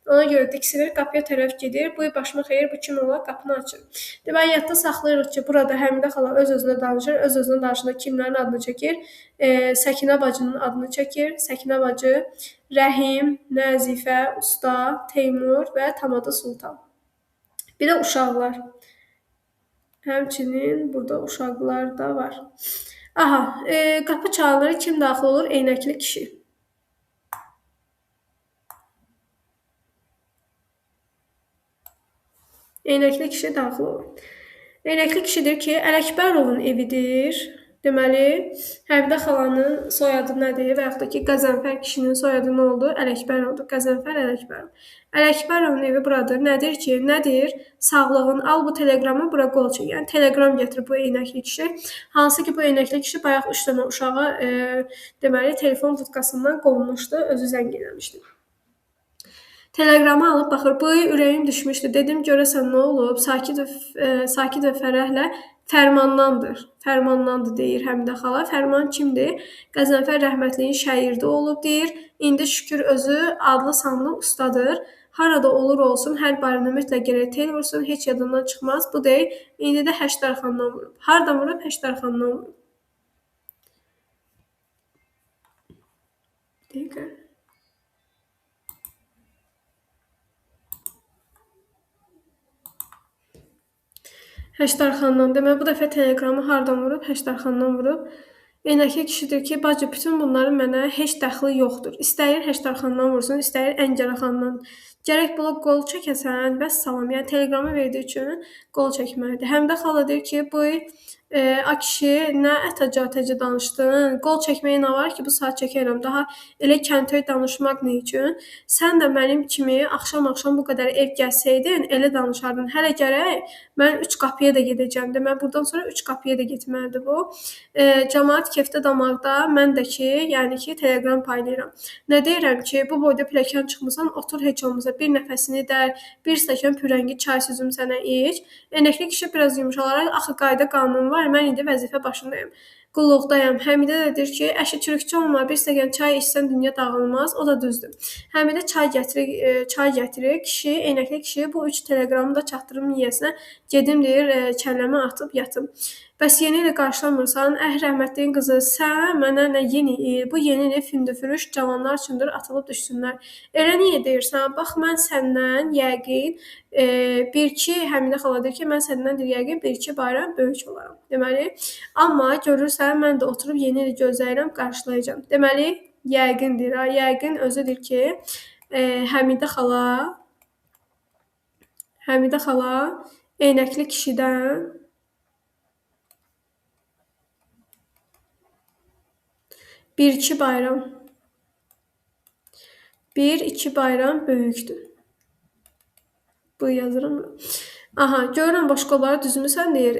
Ona görə diksinir, qapıya tərəf gedir. Bu, başıma xeyir, bu kim olar? Qapını açır. Deməli, yadda saxlayırıq ki, burada Həmidə xala öz-özünə danışır. Öz-özünə danışanda kimlərin adını çəkir? Səkinə bacının adını çəkir. Səkinə bacı, Rəhim, Nəzifə, Usta, Teymur və Tamada Sultan. Bir də uşaqlar. Həmçinin burada uşaqlar da var. Aha, qapı çalınır, kim daxil olur? Eynəkli kişi. Eynəkli kişi daxil olur. Eynəkli kişi deyir ki, Ələkbərovun evidir. Deməli, Həmidə xalanın soyadı nədir? Və yaxud da ki, Qəzənfər kişinin soyadı nə oldu? Ələkbərovdur. Qəzənfər Ələkbərov. Ələkbərovun evi buradır. Nədir ki? Nədir? Sağlığın. Al bu teleqramı bura qol çək. Yəni, teleqram gətirib bu eynəkli kişi. Hansı ki, bu eynəkli kişi bayaq 3 dənə uşağı deməli, telefon budkasından qovmuşdu, özü zəng eləmişdi. Teleqramı alıb baxır. Bu, ürəyim düşmüşdü. Dedim, görəsən nə olub? Sakit və fərəhlə fərmandandır. Fərmandandır, deyir Həmidə xala. Fərman kimdir? Qəzənfər rəhmətliyin şəyirdi olub, deyir. İndi şükür özü adlı sanlı ustadır. Harada olur olsun, hər barını mütləq gərək tel vursun, heç yadından çıxmaz. Bu deyil, indi də Həştərxandan vurub. Hardan vurub? Həştərxandan vurub. Bir dəqiqə. Həştərxandan. Deməli, bu dəfə teleqramı hardan vurub? Həştərxandan vurub. Eynəkli kişidir ki, bacı, bütün bunların mənə heç dəxli yoxdur. İstəyir Həştərxandan vursun, istəyir Əngərəxandan. Gərək bula qol çəkəsən, vəssalam. Yəni, teleqramı verdiyi üçün qol çəkməlidir. Həmidə xala deyir ki, bu a kişi, nə ətaca-ətəcə danışdın? Qol çəkməyə nə var ki, bu saat çəkərəm. Daha elə kəntöy danışmaq nə üçün? Sən də mənim kimi axşam-axşam bu qədər ev gəzsəydin, elə danışardın. Hələ gərək mən 3 qapıya da gedəcəm. Deməli, buradan sonra 3 qapıya da getməlidir bu. Camaat kefdə damaqda, mən də ki, yəni ki, teleqram paylayıram. Nə deyirəm ki, bu boyda pilləkən çıxmısan, otur heç olmasa bir nəfəsini dər, bir stəkan pürəngi çay süzüm sənə iç. Eynəkli kişi biraz yumşalaraq, axı qayda qanun var, mən indi vəzifə başındayım, qulluqdayam. Həmidə də deyir ki, əşi çürükçü olma, bir stəkan çay içsən dünya dağılmaz, o da düzdür. Həmidə çay gətirir, kişi, eynəkli kişi bu 3 teleqramı da çatdırım yiyəsinə, gedim deyir, kəlləmə atıb yatım. Bəs yeni ili qarşılamırsan? Əh, rəhmətliyin qızı, sənə mənə nə yeni il? Bu yeni il fündüfürüş cavanlar üçündür, atılıb düşsünlər. Elə niyə deyirsən? Bax, mən səndən yəqin bir-iki, Həmidə xala deyir ki, mən səndən deyir, yəqin bir-iki bayram böyük olaram. Deməli, amma görürsən, mən də oturub yeni ili gözləyirəm, qarşılayacağam. Deməli, yəqindir. Yəqin özüdür ki, Həmidə xala eynəkli kişidən bir-iki bayram, bir-iki bayram böyükdür. Bu yazıram. Aha, görürəm boşqabları düzmüsən deyir.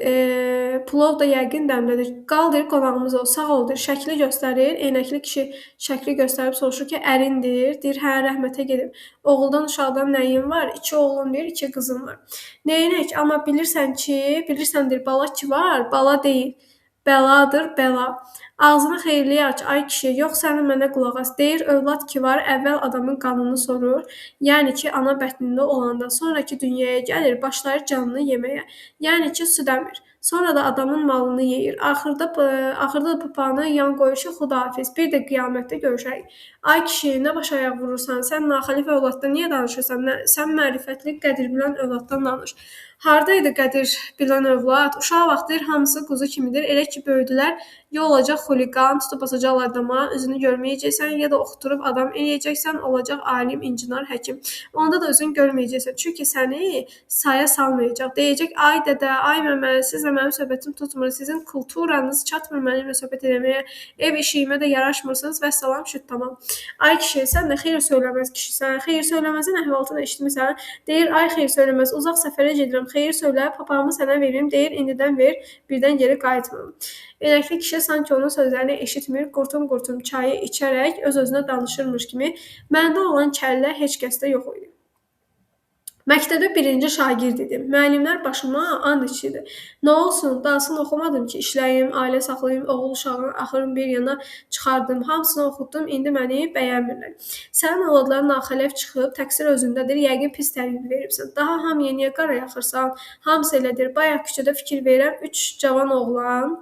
Plov da yəqin dəmdədir. Qal deyir, qonağımız ol. Sağ ol deyir. Şəkli göstərir. Eynəkli kişi şəkli göstərib soruşur ki, ərindir. Deyir, hə, rəhmətə gedib. Oğuldan, uşaqdan nəyin var? 2 oğlum deyir, 2 qızım var. Neynək? Amma bilirsən ki, bilirsən deyir, bala ki var, bala deyil. Bəladır, bəla. Ağzını xeyirliyə aç, ay kişi, yox sənin mənə qulaq as. Deyir, övlad ki var, əvvəl adamın qanını sorur. Yəni ki, ana bətnində olanda, sonraki dünyaya gəlir, başlayır canını yeməyə. Yəni ki, süd əmir. Sonra da adamın malını yeyir. Axırda da papağını yan qoyur ki, xudahafiz, bir də qiyamətdə görüşərik. Ay kişi, nə baş ayaq vurursan, sən naxəlif övladdan niyə danışırsan? Sən mərifətli, qədir bilən övladdan danış. Harada idi qədir bilən övlad? Uşaq vaxtı deyir, hamısı quzu kimidir. Elə ki, böyüdülər, ya olacaq xuliqan, tutub basacaqlar dama, üzünü görməyəcəksən, ya da oxuturub adam eləyəcəksən, olacaq alim, incinar, həkim. Onda da özünü görməyəcəksən, çünki səni saya salmayacaq. Deyəcək, ay dədə, ay məmə, sizlə mənim söhbətim tutmur, sizin kulturanız çatmır mənimlə söhbət eləməyə, ev işiyimə də yaraşmırsınız, vəssalam, şüt tamam. Ay kişi, sən də xeyir söyləməz kişisən, xeyir söyləməzin əhvalatını eşitmisən. Deyir, ay xeyir söyləməz, uzaq səfərə gedirəm, xeyir söylə, papağımı sənə verim, deyir, indidən ver, birdən geri qayıtmam. Eynəkli kişi sanki onun sözlərini eşitmir, qurtum-qurtum çayı içərək öz-özünə danışırmış kimi, məndə olan kəllə heç kəsdə yox idi. Məktəbdə birinci şagird idim. Müəllimlər başıma and içirdi. Nə olsun, dalsın oxumadım ki, işləyim, ailə saxlayım, oğul uşağını axırın bir yana çıxardım. Hamısını oxutdum, indi məni bəyənmirlər. Sənin övladların naxələf çıxıb, təqsir özündədir, yəqin pis tərbiyə veribsən. Daha hamıya niyə qara yaxırsan? Hamısı elədir. Bayaq küçədə fikir verirəm, 3 cavan oğlan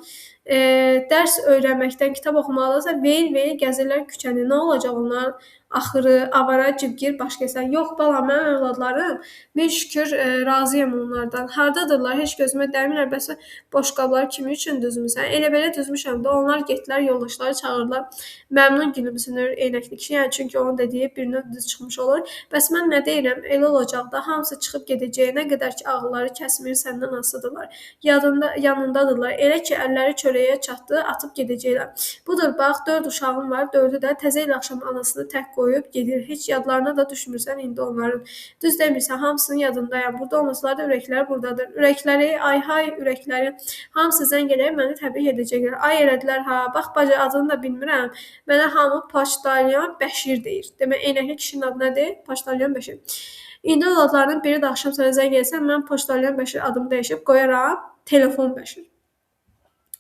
dərs öyrənməkdən, kitab oxumaqdansa veyil-veyil gəzirlər küçəni. Nə olacaq onlar? Axırı, avara, cibgir, baş kəsən. Yox, bala, mənim övladlarım, min şükür, razıyam onlardan. Hardadırlar, heç gözümə dəymirlər, bəs boşqabları kimi üçün düzmüsən? Elə belə düzmüşəm də, onlar getdilər, yoldaşları çağırdılar. Məmnun gülümsünür eynəkli kişi, yəni çünki onun dediyi bir növ düz çıxmış olur. Bəs mən nə deyirəm, elə olacaq da, hamısı çıxıb gedəcək, nə qədər ki, ağılları kəsmir, səndən asılıdırlar. Yanındadırlar, elə ki, əlləri çörəyə çatdı, atıb gedəcəklər. Budur, bax, 4 uşağım var, 4-ü də təzə il axşamı anasını tək qoyub gedir. Heç yadlarına da düşmürsən indi onların. Düz demirsən, hamısının yadındayam. Burada olmasalar da ürəkləri buradadır. Ürəkləri, ay hay ürəkləri. Hamısı zəng eləyib məni təbrik edəcəklər. Ay elədilər ha, bax bacı adını da bilmirəm. Mənə hamı Poçtalyon Bəşir deyir. Demək, eynəkli kişinin adı nədir? Poçtalyon Bəşir. İndi övladlarının biri də axşam sənə zəng eləsə, mən Poçtalyon Bəşir adımı dəyişib qoyaram Telefon Bəşir.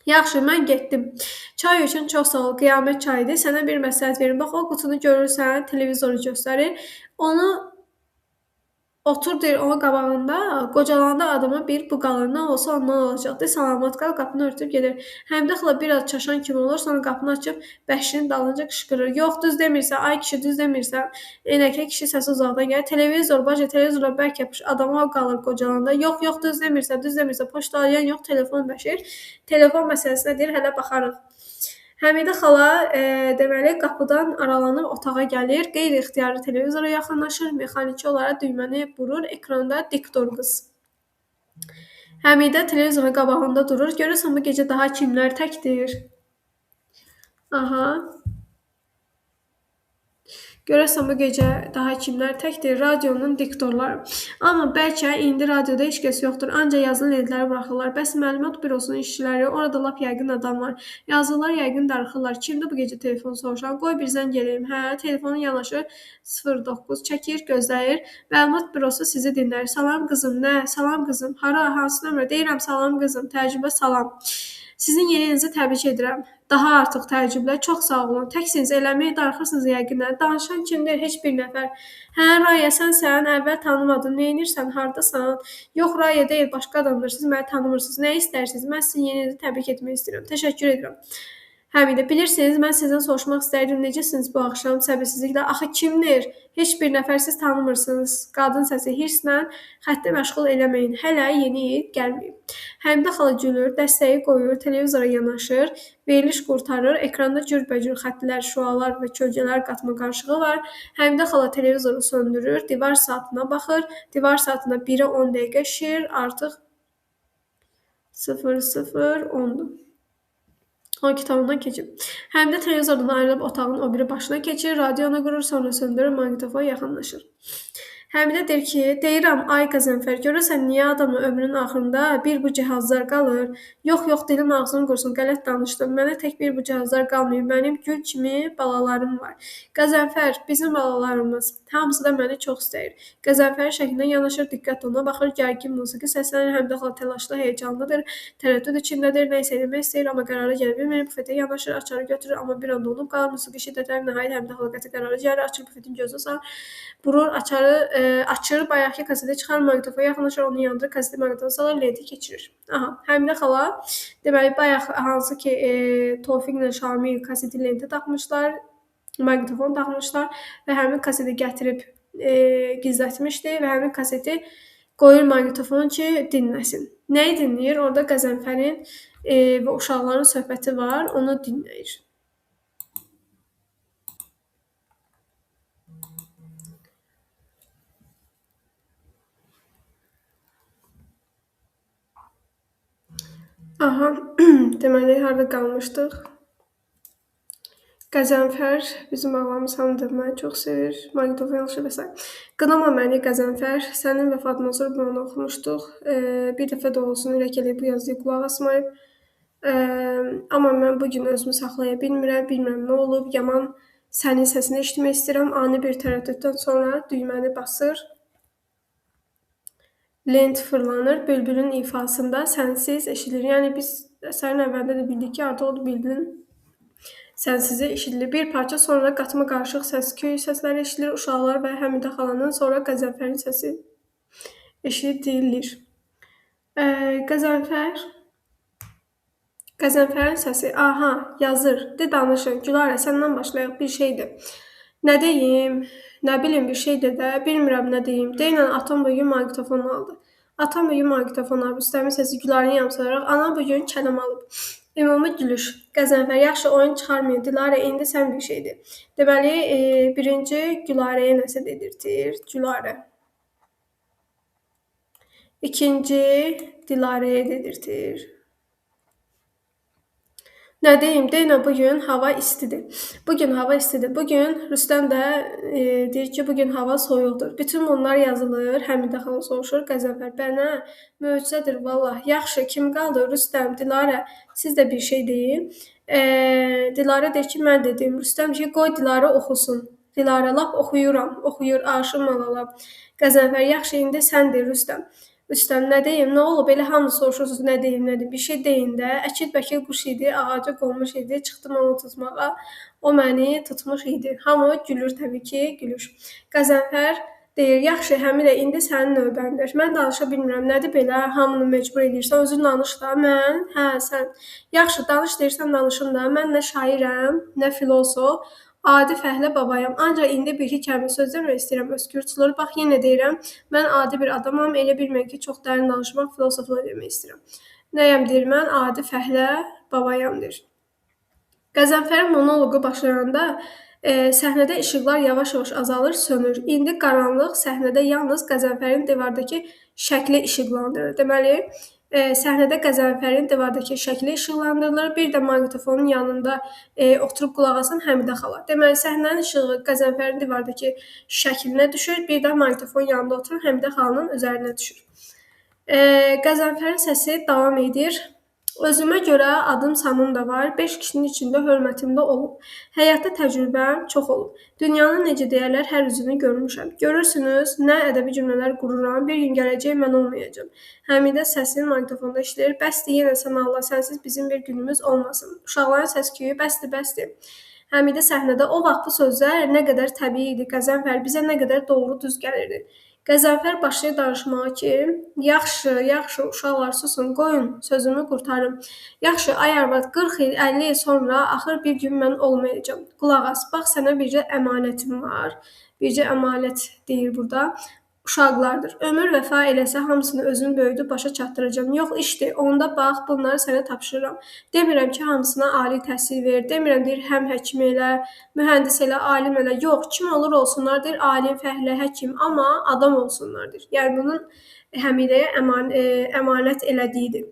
Yaxşı, mən getdim. Çay üçün çox sağ ol, qiyamət çayıdır. Sənə bir məsləhət verim. Bax, o qutunu görürsən, televizoru göstərir. Onu otur, deyir, onun qabağında, qocalanda adamın bir bu qalır. Nə olsa ondan olacaqdır. Salamat qal, qapını örtüb gedir. Həmidə xala biraz çaşan kimi olur, sonra qapını açıb Bəşirin dalınca qışqırır. Yox, düz demirsən, ay kişi, düz demirsən. Eynəkli kişi səsi uzaqdan gəlir. Televizor, bacı, televizora bərk yapış, adama o qalır qocalanda. Yox, yox, düz demirsən, düz demirsən. Poçtalyon yox, telefon Bəşir. Telefon məsələsi nədir? Hələ baxarıq. Həmidə xala deməli qapıdan aralanıb otağa gəlir, qeyri-ixtiyari televizora yaxınlaşır, mexaniki olaraq düyməni vurur, ekranda diktor qız. Həmidə televizorun qabağında durur, görürsən bu gecə daha kimlər təkdir? Aha. Görəsən bu gecə daha kimlər təkdir? Radionun diktorları. Amma bəlkə indi radioda heç kəs yoxdur. Ancaq yazılı lentləri buraxırlar. Bəs məlumat bürosunun işçiləri, orada lap yəqin adam var. Yazırlar, yəqin darıxırlar. Kimdir bu gecə telefon soruşan? Qoy bir zəng eləyim. Hə, telefonu yanaşır 09 çəkir, gözləyir. Məlumat bürosu sizi dinləyir. Salam qızım, nə? Salam qızım. Hara, hansı nömrə? Deyirəm, salam qızım. Təəccübə salam. Sizin yeni ilinizi təbrik edirəm. Daha artıq təəccüblə, çox sağ olun. Təksiniz eləmi? Darıxırsınız yəqin. Danışan kimdir? Heç bir nəfər. Hə, Raya, sənsən, əvvəl tanımadım. Neynirsən, hardasan? Yox, Raya deyil, başqa adamdır. Siz məni tanımırsınız. Nə istəyirsiniz? Mən sizin yeninizi təbrik etmək istəyirəm. Təşəkkür edirəm. Həmidə, bilirsiniz, mən sizdən soruşmaq istərdim, necəsiniz bu axşam səbirsizliklə? Axı kimdir? Heç bir nəfər siz tanımırsınız. Qadın səsi hirslə xətti məşğul eləməyin. Hələ yeni il gəlməyib. Həmidə xala gülür, dəstəyi qoyur, televizora yanaşır, veriliş qurtarır, ekranda cürbəcür xəttlər, şüalar və kölgələr qatma qarışığı var. Həmidə xala televizoru söndürür, divar saatına baxır, divar saatında 1-ə 10 dəqiqə şişir, artıq 00:10-dur. 12-dən keçib. Həmidə televizordan ayrılıb otağın o biri başına keçir, radionu qurur, sonra söndürür, maqnitofona yaxınlaşır. Həmidə deyir ki, deyirəm, ay Qəzənfər, görəsən niyə adamın ömrünün axırında bir bu cihazlar qalır? Yox, yox, dilim ağzım qursun, qələt danışdım. Mənə tək bir bu cihazlar qalmayıb, mənim gül kimi balalarım var. Qəzənfər, bizim balalarımız, hamısı da məni çox istəyir. Qəzənfərin şəklinə yanaşır, diqqətlə ona baxır, gərgin musiqi səslənir, Həmidə xala təlaşlı, həyəcanlıdır, tərəddüd içindədir, nə isə eləmək istəyir, amma qərara gələ bilmir, bufetə yanaşır, açarı götürür, amma bir anda donub qalır, musiqi şiddətlənir, nəhayət Həmidə xala qəti qərara gəlir, açır bufetin gözünü salır, burur, açarı açır, bayaqki kaseti çıxar, maqnitofona yaxınlaşır, onu yandırır, kaseti maqnitofona salır, lenti keçirir. Aha, Həmidə xala, deməli, bayaq hansı ki, Tofiqlə Şamil kaseti lentə taxmışlar, maqnitofon taxmışlar və həmin kaseti gətirib gizlətmişdi və həmin kaseti qoyur maqnitofon ki, dinləsin. Nəyi dinləyir? Orada Qəzənfərin və uşaqların söhbəti var, onu dinləyir. Aha, deməli, harada qalmışdıq? Qəzənfər, bizim ağlamız hamı məni çox sevir, maqnitofon yanaşır və s. Qınama məni Qəzənfər, sənin vəfatından sonra bunu oxumuşduq. Bir dəfə də olsun, ürək eləyib bu yazıya qulaq asmayıb. Amma mən bugün özümü saxlaya bilmirəm, bilmirəm nə olub, yaman sənin səsini eşitmək istəyirəm. Ani bir tərəddüddən sonra düyməni basır. Lent fırlanır, bülbülün ifasında sənsiz eşidilir. Yəni biz əsərin əvvəlində də bildik ki, artıq o bülbülün sənsizi eşidilir. Bir parça sonra qatma qarışıq səs-küy səsləri eşidilir, uşaqlar və Həmidə xalanın, sonra Qəzənfərin səsi eşidilir. Qəzənfərin səsi, aha, yazır, de danışın, Gülarə, səndən başlayaq, bir şeydir. Nə deyim, nə bilim bir şeydir də, bilmirəm nə deyim. Denən atam bugün maqnitofon aldı. Atam bugün maqnitofon alıb, Rüstəmin səsi Gülarəni yamsılayaraq, anam bugün kələm alıb. Ümumi gülüş. Qəzənfər, yaxşı oyun çıxarmayın. Dilarə, indi sən bir şeydir. Deməli, birinci Gülarəyə nəsə dedirtir. Gülarə. İkinci Dilarəyə dedirtir. Nə deyim, denə bugün hava istidir. Bugün hava istidir. Bugün Rüstəm də deyir ki, bugün hava soyuqdur. Bütün bunlar yazılır. Həmidə xala soruşur. Qəzənfər, bənə, möcüzədir vallah. Yaxşı, kim qaldı? Rüstəm, Dilarə, siz də bir şey deyin. Dilarə deyir ki, mən dedim. Rüstəm deyir ki, qoy Dilarə oxusun. Dilarə, lap oxuyuram. Oxuyur, aşım alala. Qəzənfər, yaxşı, indi sən de Rüstəm. Rüstəm, nə deyim, nə olub? Elə hamı soruşursunuz, nə deyim, nə deyim? Bir şey deyin də. Əkil bəkil quş idi, ağaca qonmuş idi, çıxdım onu tutmağa. O məni tutmuş idi. Hamı gülür təbii ki, gülür. Qəzənfər deyir, yaxşı, Həmidə, indi sənin növbəndir. Mən danışa bilmirəm, nədir belə? Hamını məcbur edirsən, özün danış da, mən, hə, sən. Yaxşı, danış deyirsən, danışım da. Mən nə şairəm, nə filosof. Adi fəhlə babayam. Ancaq indi bir-iki kəlmə söz demək istəyirəm, öskür tutulur. Bax, yenə deyirəm, mən adi bir adamam, elə bilməyin ki, çox dərin danışmaq, filosofluq eləmək istəyirəm. Nəyəm deyir, mən adi fəhlə babayam deyir. Qəzənfərin monoloqu başlayanda səhnədə işıqlar yavaş-yavaş azalır, sönür. İndi qaranlıq səhnədə yalnız Qəzənfərin divardakı şəkli işıqlandırır. Deməli, səhnədə Qəzənfərin divardakı şəkli işıqlandırılır. Bir də maqnitofonun yanında oturub qulaq asan Həmidə xala. Deməli, səhnənin işığı Qəzənfərin divardakı şəklinə düşür, bir də maqnitofonun yanında oturan Həmidə xalanın üzərinə düşür. Qəzənfərin səsi davam edir. Özümə görə adım sanım da var, 5 kişinin içində hörmətim də olub. Həyatda təcrübəm çox olub. Dünyanın necə deyərlər, hər üzünü görmüşəm. Görürsünüz, nə ədəbi cümlələr qururam, bir gün gələcək mən olmayacağam. Həmidə səsi maqnitofonda işləyir. Bəsdir, yenə sən Allah, sənsiz bizim bir günümüz olmasın. Uşaqların səs-küyü, bəsdir, bəsdir. Həmidə səhnədə o vaxt bu sözlər nə qədər təbii idi, Qəzənfər bizə nə qədər doğru düz gəlirdi. Qəzənfər başlayır danışmağa ki, yaxşı, yaxşı, uşaqlar susun, qoyun, sözümü qurtarım. Yaxşı, ay arvad, 40 il, 50 il sonra axır bir gün mən olmayacağam. Qulaq as, bax sənə bircə əmanətim var. Bircə əmanət deyir burada. Uşaqlardır. Ömür vəfa eləsə hamısını özüm böyüdüb başa çatdıracağam. Yox işdir, onda bax bunları sənə tapşırıram. Demirəm ki, hamısına ali təhsil ver, demirəm deyir həm həkim elə, mühəndis elə, alim elə. Yox, kim olur olsunlar deyir, alim, fəhlə, həkim, amma adam olsunlar deyir. Yəni bunun Həmidəyə əmanət elədiyidir.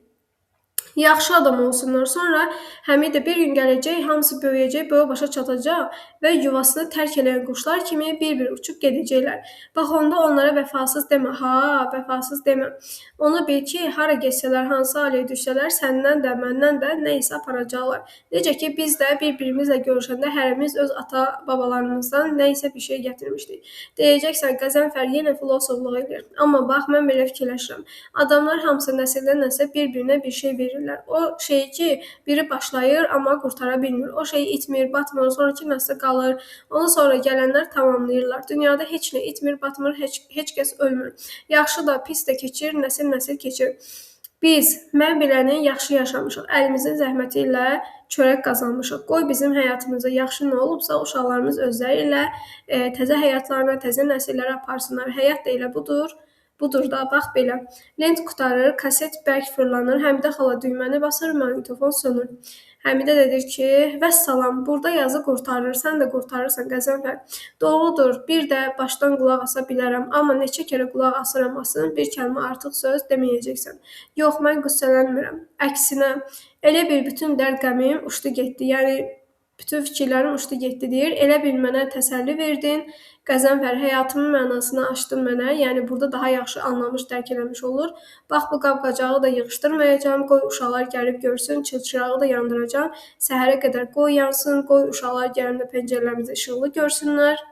Yaxşı adam olsunlar. Sonra Həmidə bir gün gələcək, hamısı böyüyəcək, böyük başa çatacaq və yuvasını tərk eləyən quşlar kimi bir-bir uçub gedəcəklər. Bax onda onlara vəfasız demə, ha, vəfasız demə. Onu bil ki, hara getsələr, hansı ailəyə düşsələr, səndən də, məndən də nə isə aparacaqlar. Necə ki, biz də bir-birimizlə görüşəndə hərimiz öz ata-babalarımızdan nə isə bir şey gətirmişdik. Deyəcəksən, Qəzənfər yenə filosofluq edir. Amma bax, mən belə fikirləşirəm. Adamlar hamısı nəsildən nəsə bir-birinə bir şey verirlər. O şeyi ki, biri başlayır, amma qurtara bilmir. O şey itmir, batmır, sonraki nəslə qalır. Ondan sonra gələnlər tamamlayırlar. Dünyada heç nə itmir, batmır, heç kəs ölmür. Yaxşı da, pis də keçir, nəsil-nəsil keçir. Biz, mən biləni yaxşı yaşamışıq. Əlimizin zəhməti ilə çörək qazanmışıq. Qoy bizim həyatımızda yaxşı nə olubsa, uşaqlarımız özləri ilə təzə həyatlarına, təzə nəsillərə aparsınlar. Həyat da elə budur. Budur da, bax belə. Lent qurtarır, kaset bərk fırlanır, Həmidə xala düyməni basır, maqnitofon sönür. Həmidə də deyir ki, vəssalam, burada yazı qurtarır, sən də qurtarırsan Qəzənfər. Doğrudur, bir də başdan qulaq asa bilərəm, amma neçə kərə qulaq asıram asın, bir kəlmə artıq söz deməyəcəksən. Yox, mən qüssələnmirəm. Əksinə, elə bir bütün dərd qəmim uçdu getdi, yəni bütün fikirlərim uçdu getdi deyir. Elə bil mənə təsəlli verdin. Qəzənfər, həyatımın mənasını açdın mənə. Yəni burada daha yaxşı anlamış, dərk eləmiş olur. Bax, bu qab-qacağı da yığışdırmayacağam. Qoy uşaqlar gəlib görsün, çılçırağı da yandıracağam. Səhərə qədər qoy yansın, qoy uşaqlar gələndə pəncərələrimizi işıqlı görsünlər.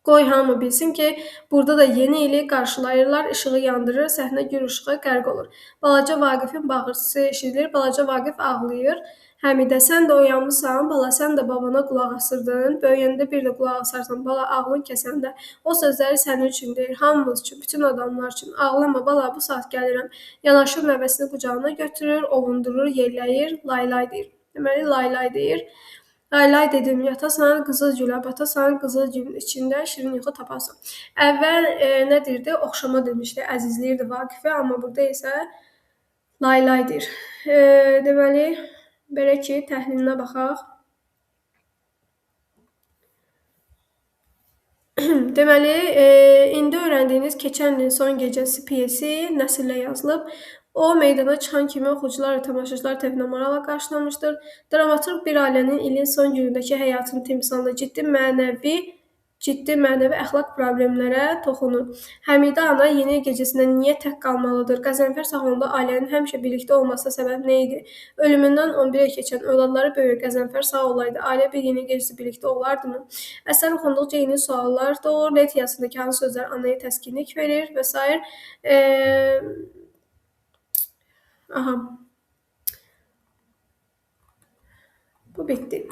Qoy hamı bilsin ki, burada da yeni ili qarşılayırlar, işığı yandırır, səhnə gür işığa qərq olur. Balaca Vaqifin bağırtısı eşidilir, balaca Vaqif ağlayır. Həmidə, sən də oyanmısan, bala, sən də babana qulaq asırdın, böyüyəndə bir də qulaq asarsan, bala, ağlın kəsəndə. O sözləri sənin üçün deyir, hamımız üçün, bütün adamlar üçün. Ağlama, bala, bu saat gəlirəm. Yanaşır, nəvəsini qucağına götürür, ovundurur, yelləyir, lay-lay deyir. Deməli, lay-lay deyir. Lay-lay dedim, yatasan, qızıl gülə batasan, qızıl gülün içində şirin yuxu tapasan. Əvvəl nə deyirdi? Oxşama demişdi, əzizləyirdi Vaqifi, amma burada isə lay-lay deyir. Deməli, belə ki, təhlilinə baxaq. Deməli, indi öyrəndiyiniz Keçən ilin son gecəsi pyesi nəsrlə yazılıb. O, meydana çıxan kimi oxucular və tamaşaçılar tərəfindən maraqla qarşılanmışdır. Dramaturq bir ailənin ilin son günündəki həyatının timsalında ciddi mənəvi əxlaq problemlərə toxunur. Həmidə ana yeni il gecəsində niyə tək qalmalıdır? Qəzənfər sağ olanda ailənin həmişə birlikdə olmasına səbəb nə idi? Ölümündən 11 il keçən övladları böyük Qəzənfər sağ olaydı, ailə bir yeni il gecəsi birlikdə olardımı? Əsər oxunduqca yeni suallar doğur, lent yazısındakı hansı sözlər anaya təskinlik verir və s. Aha. Bu bitdi.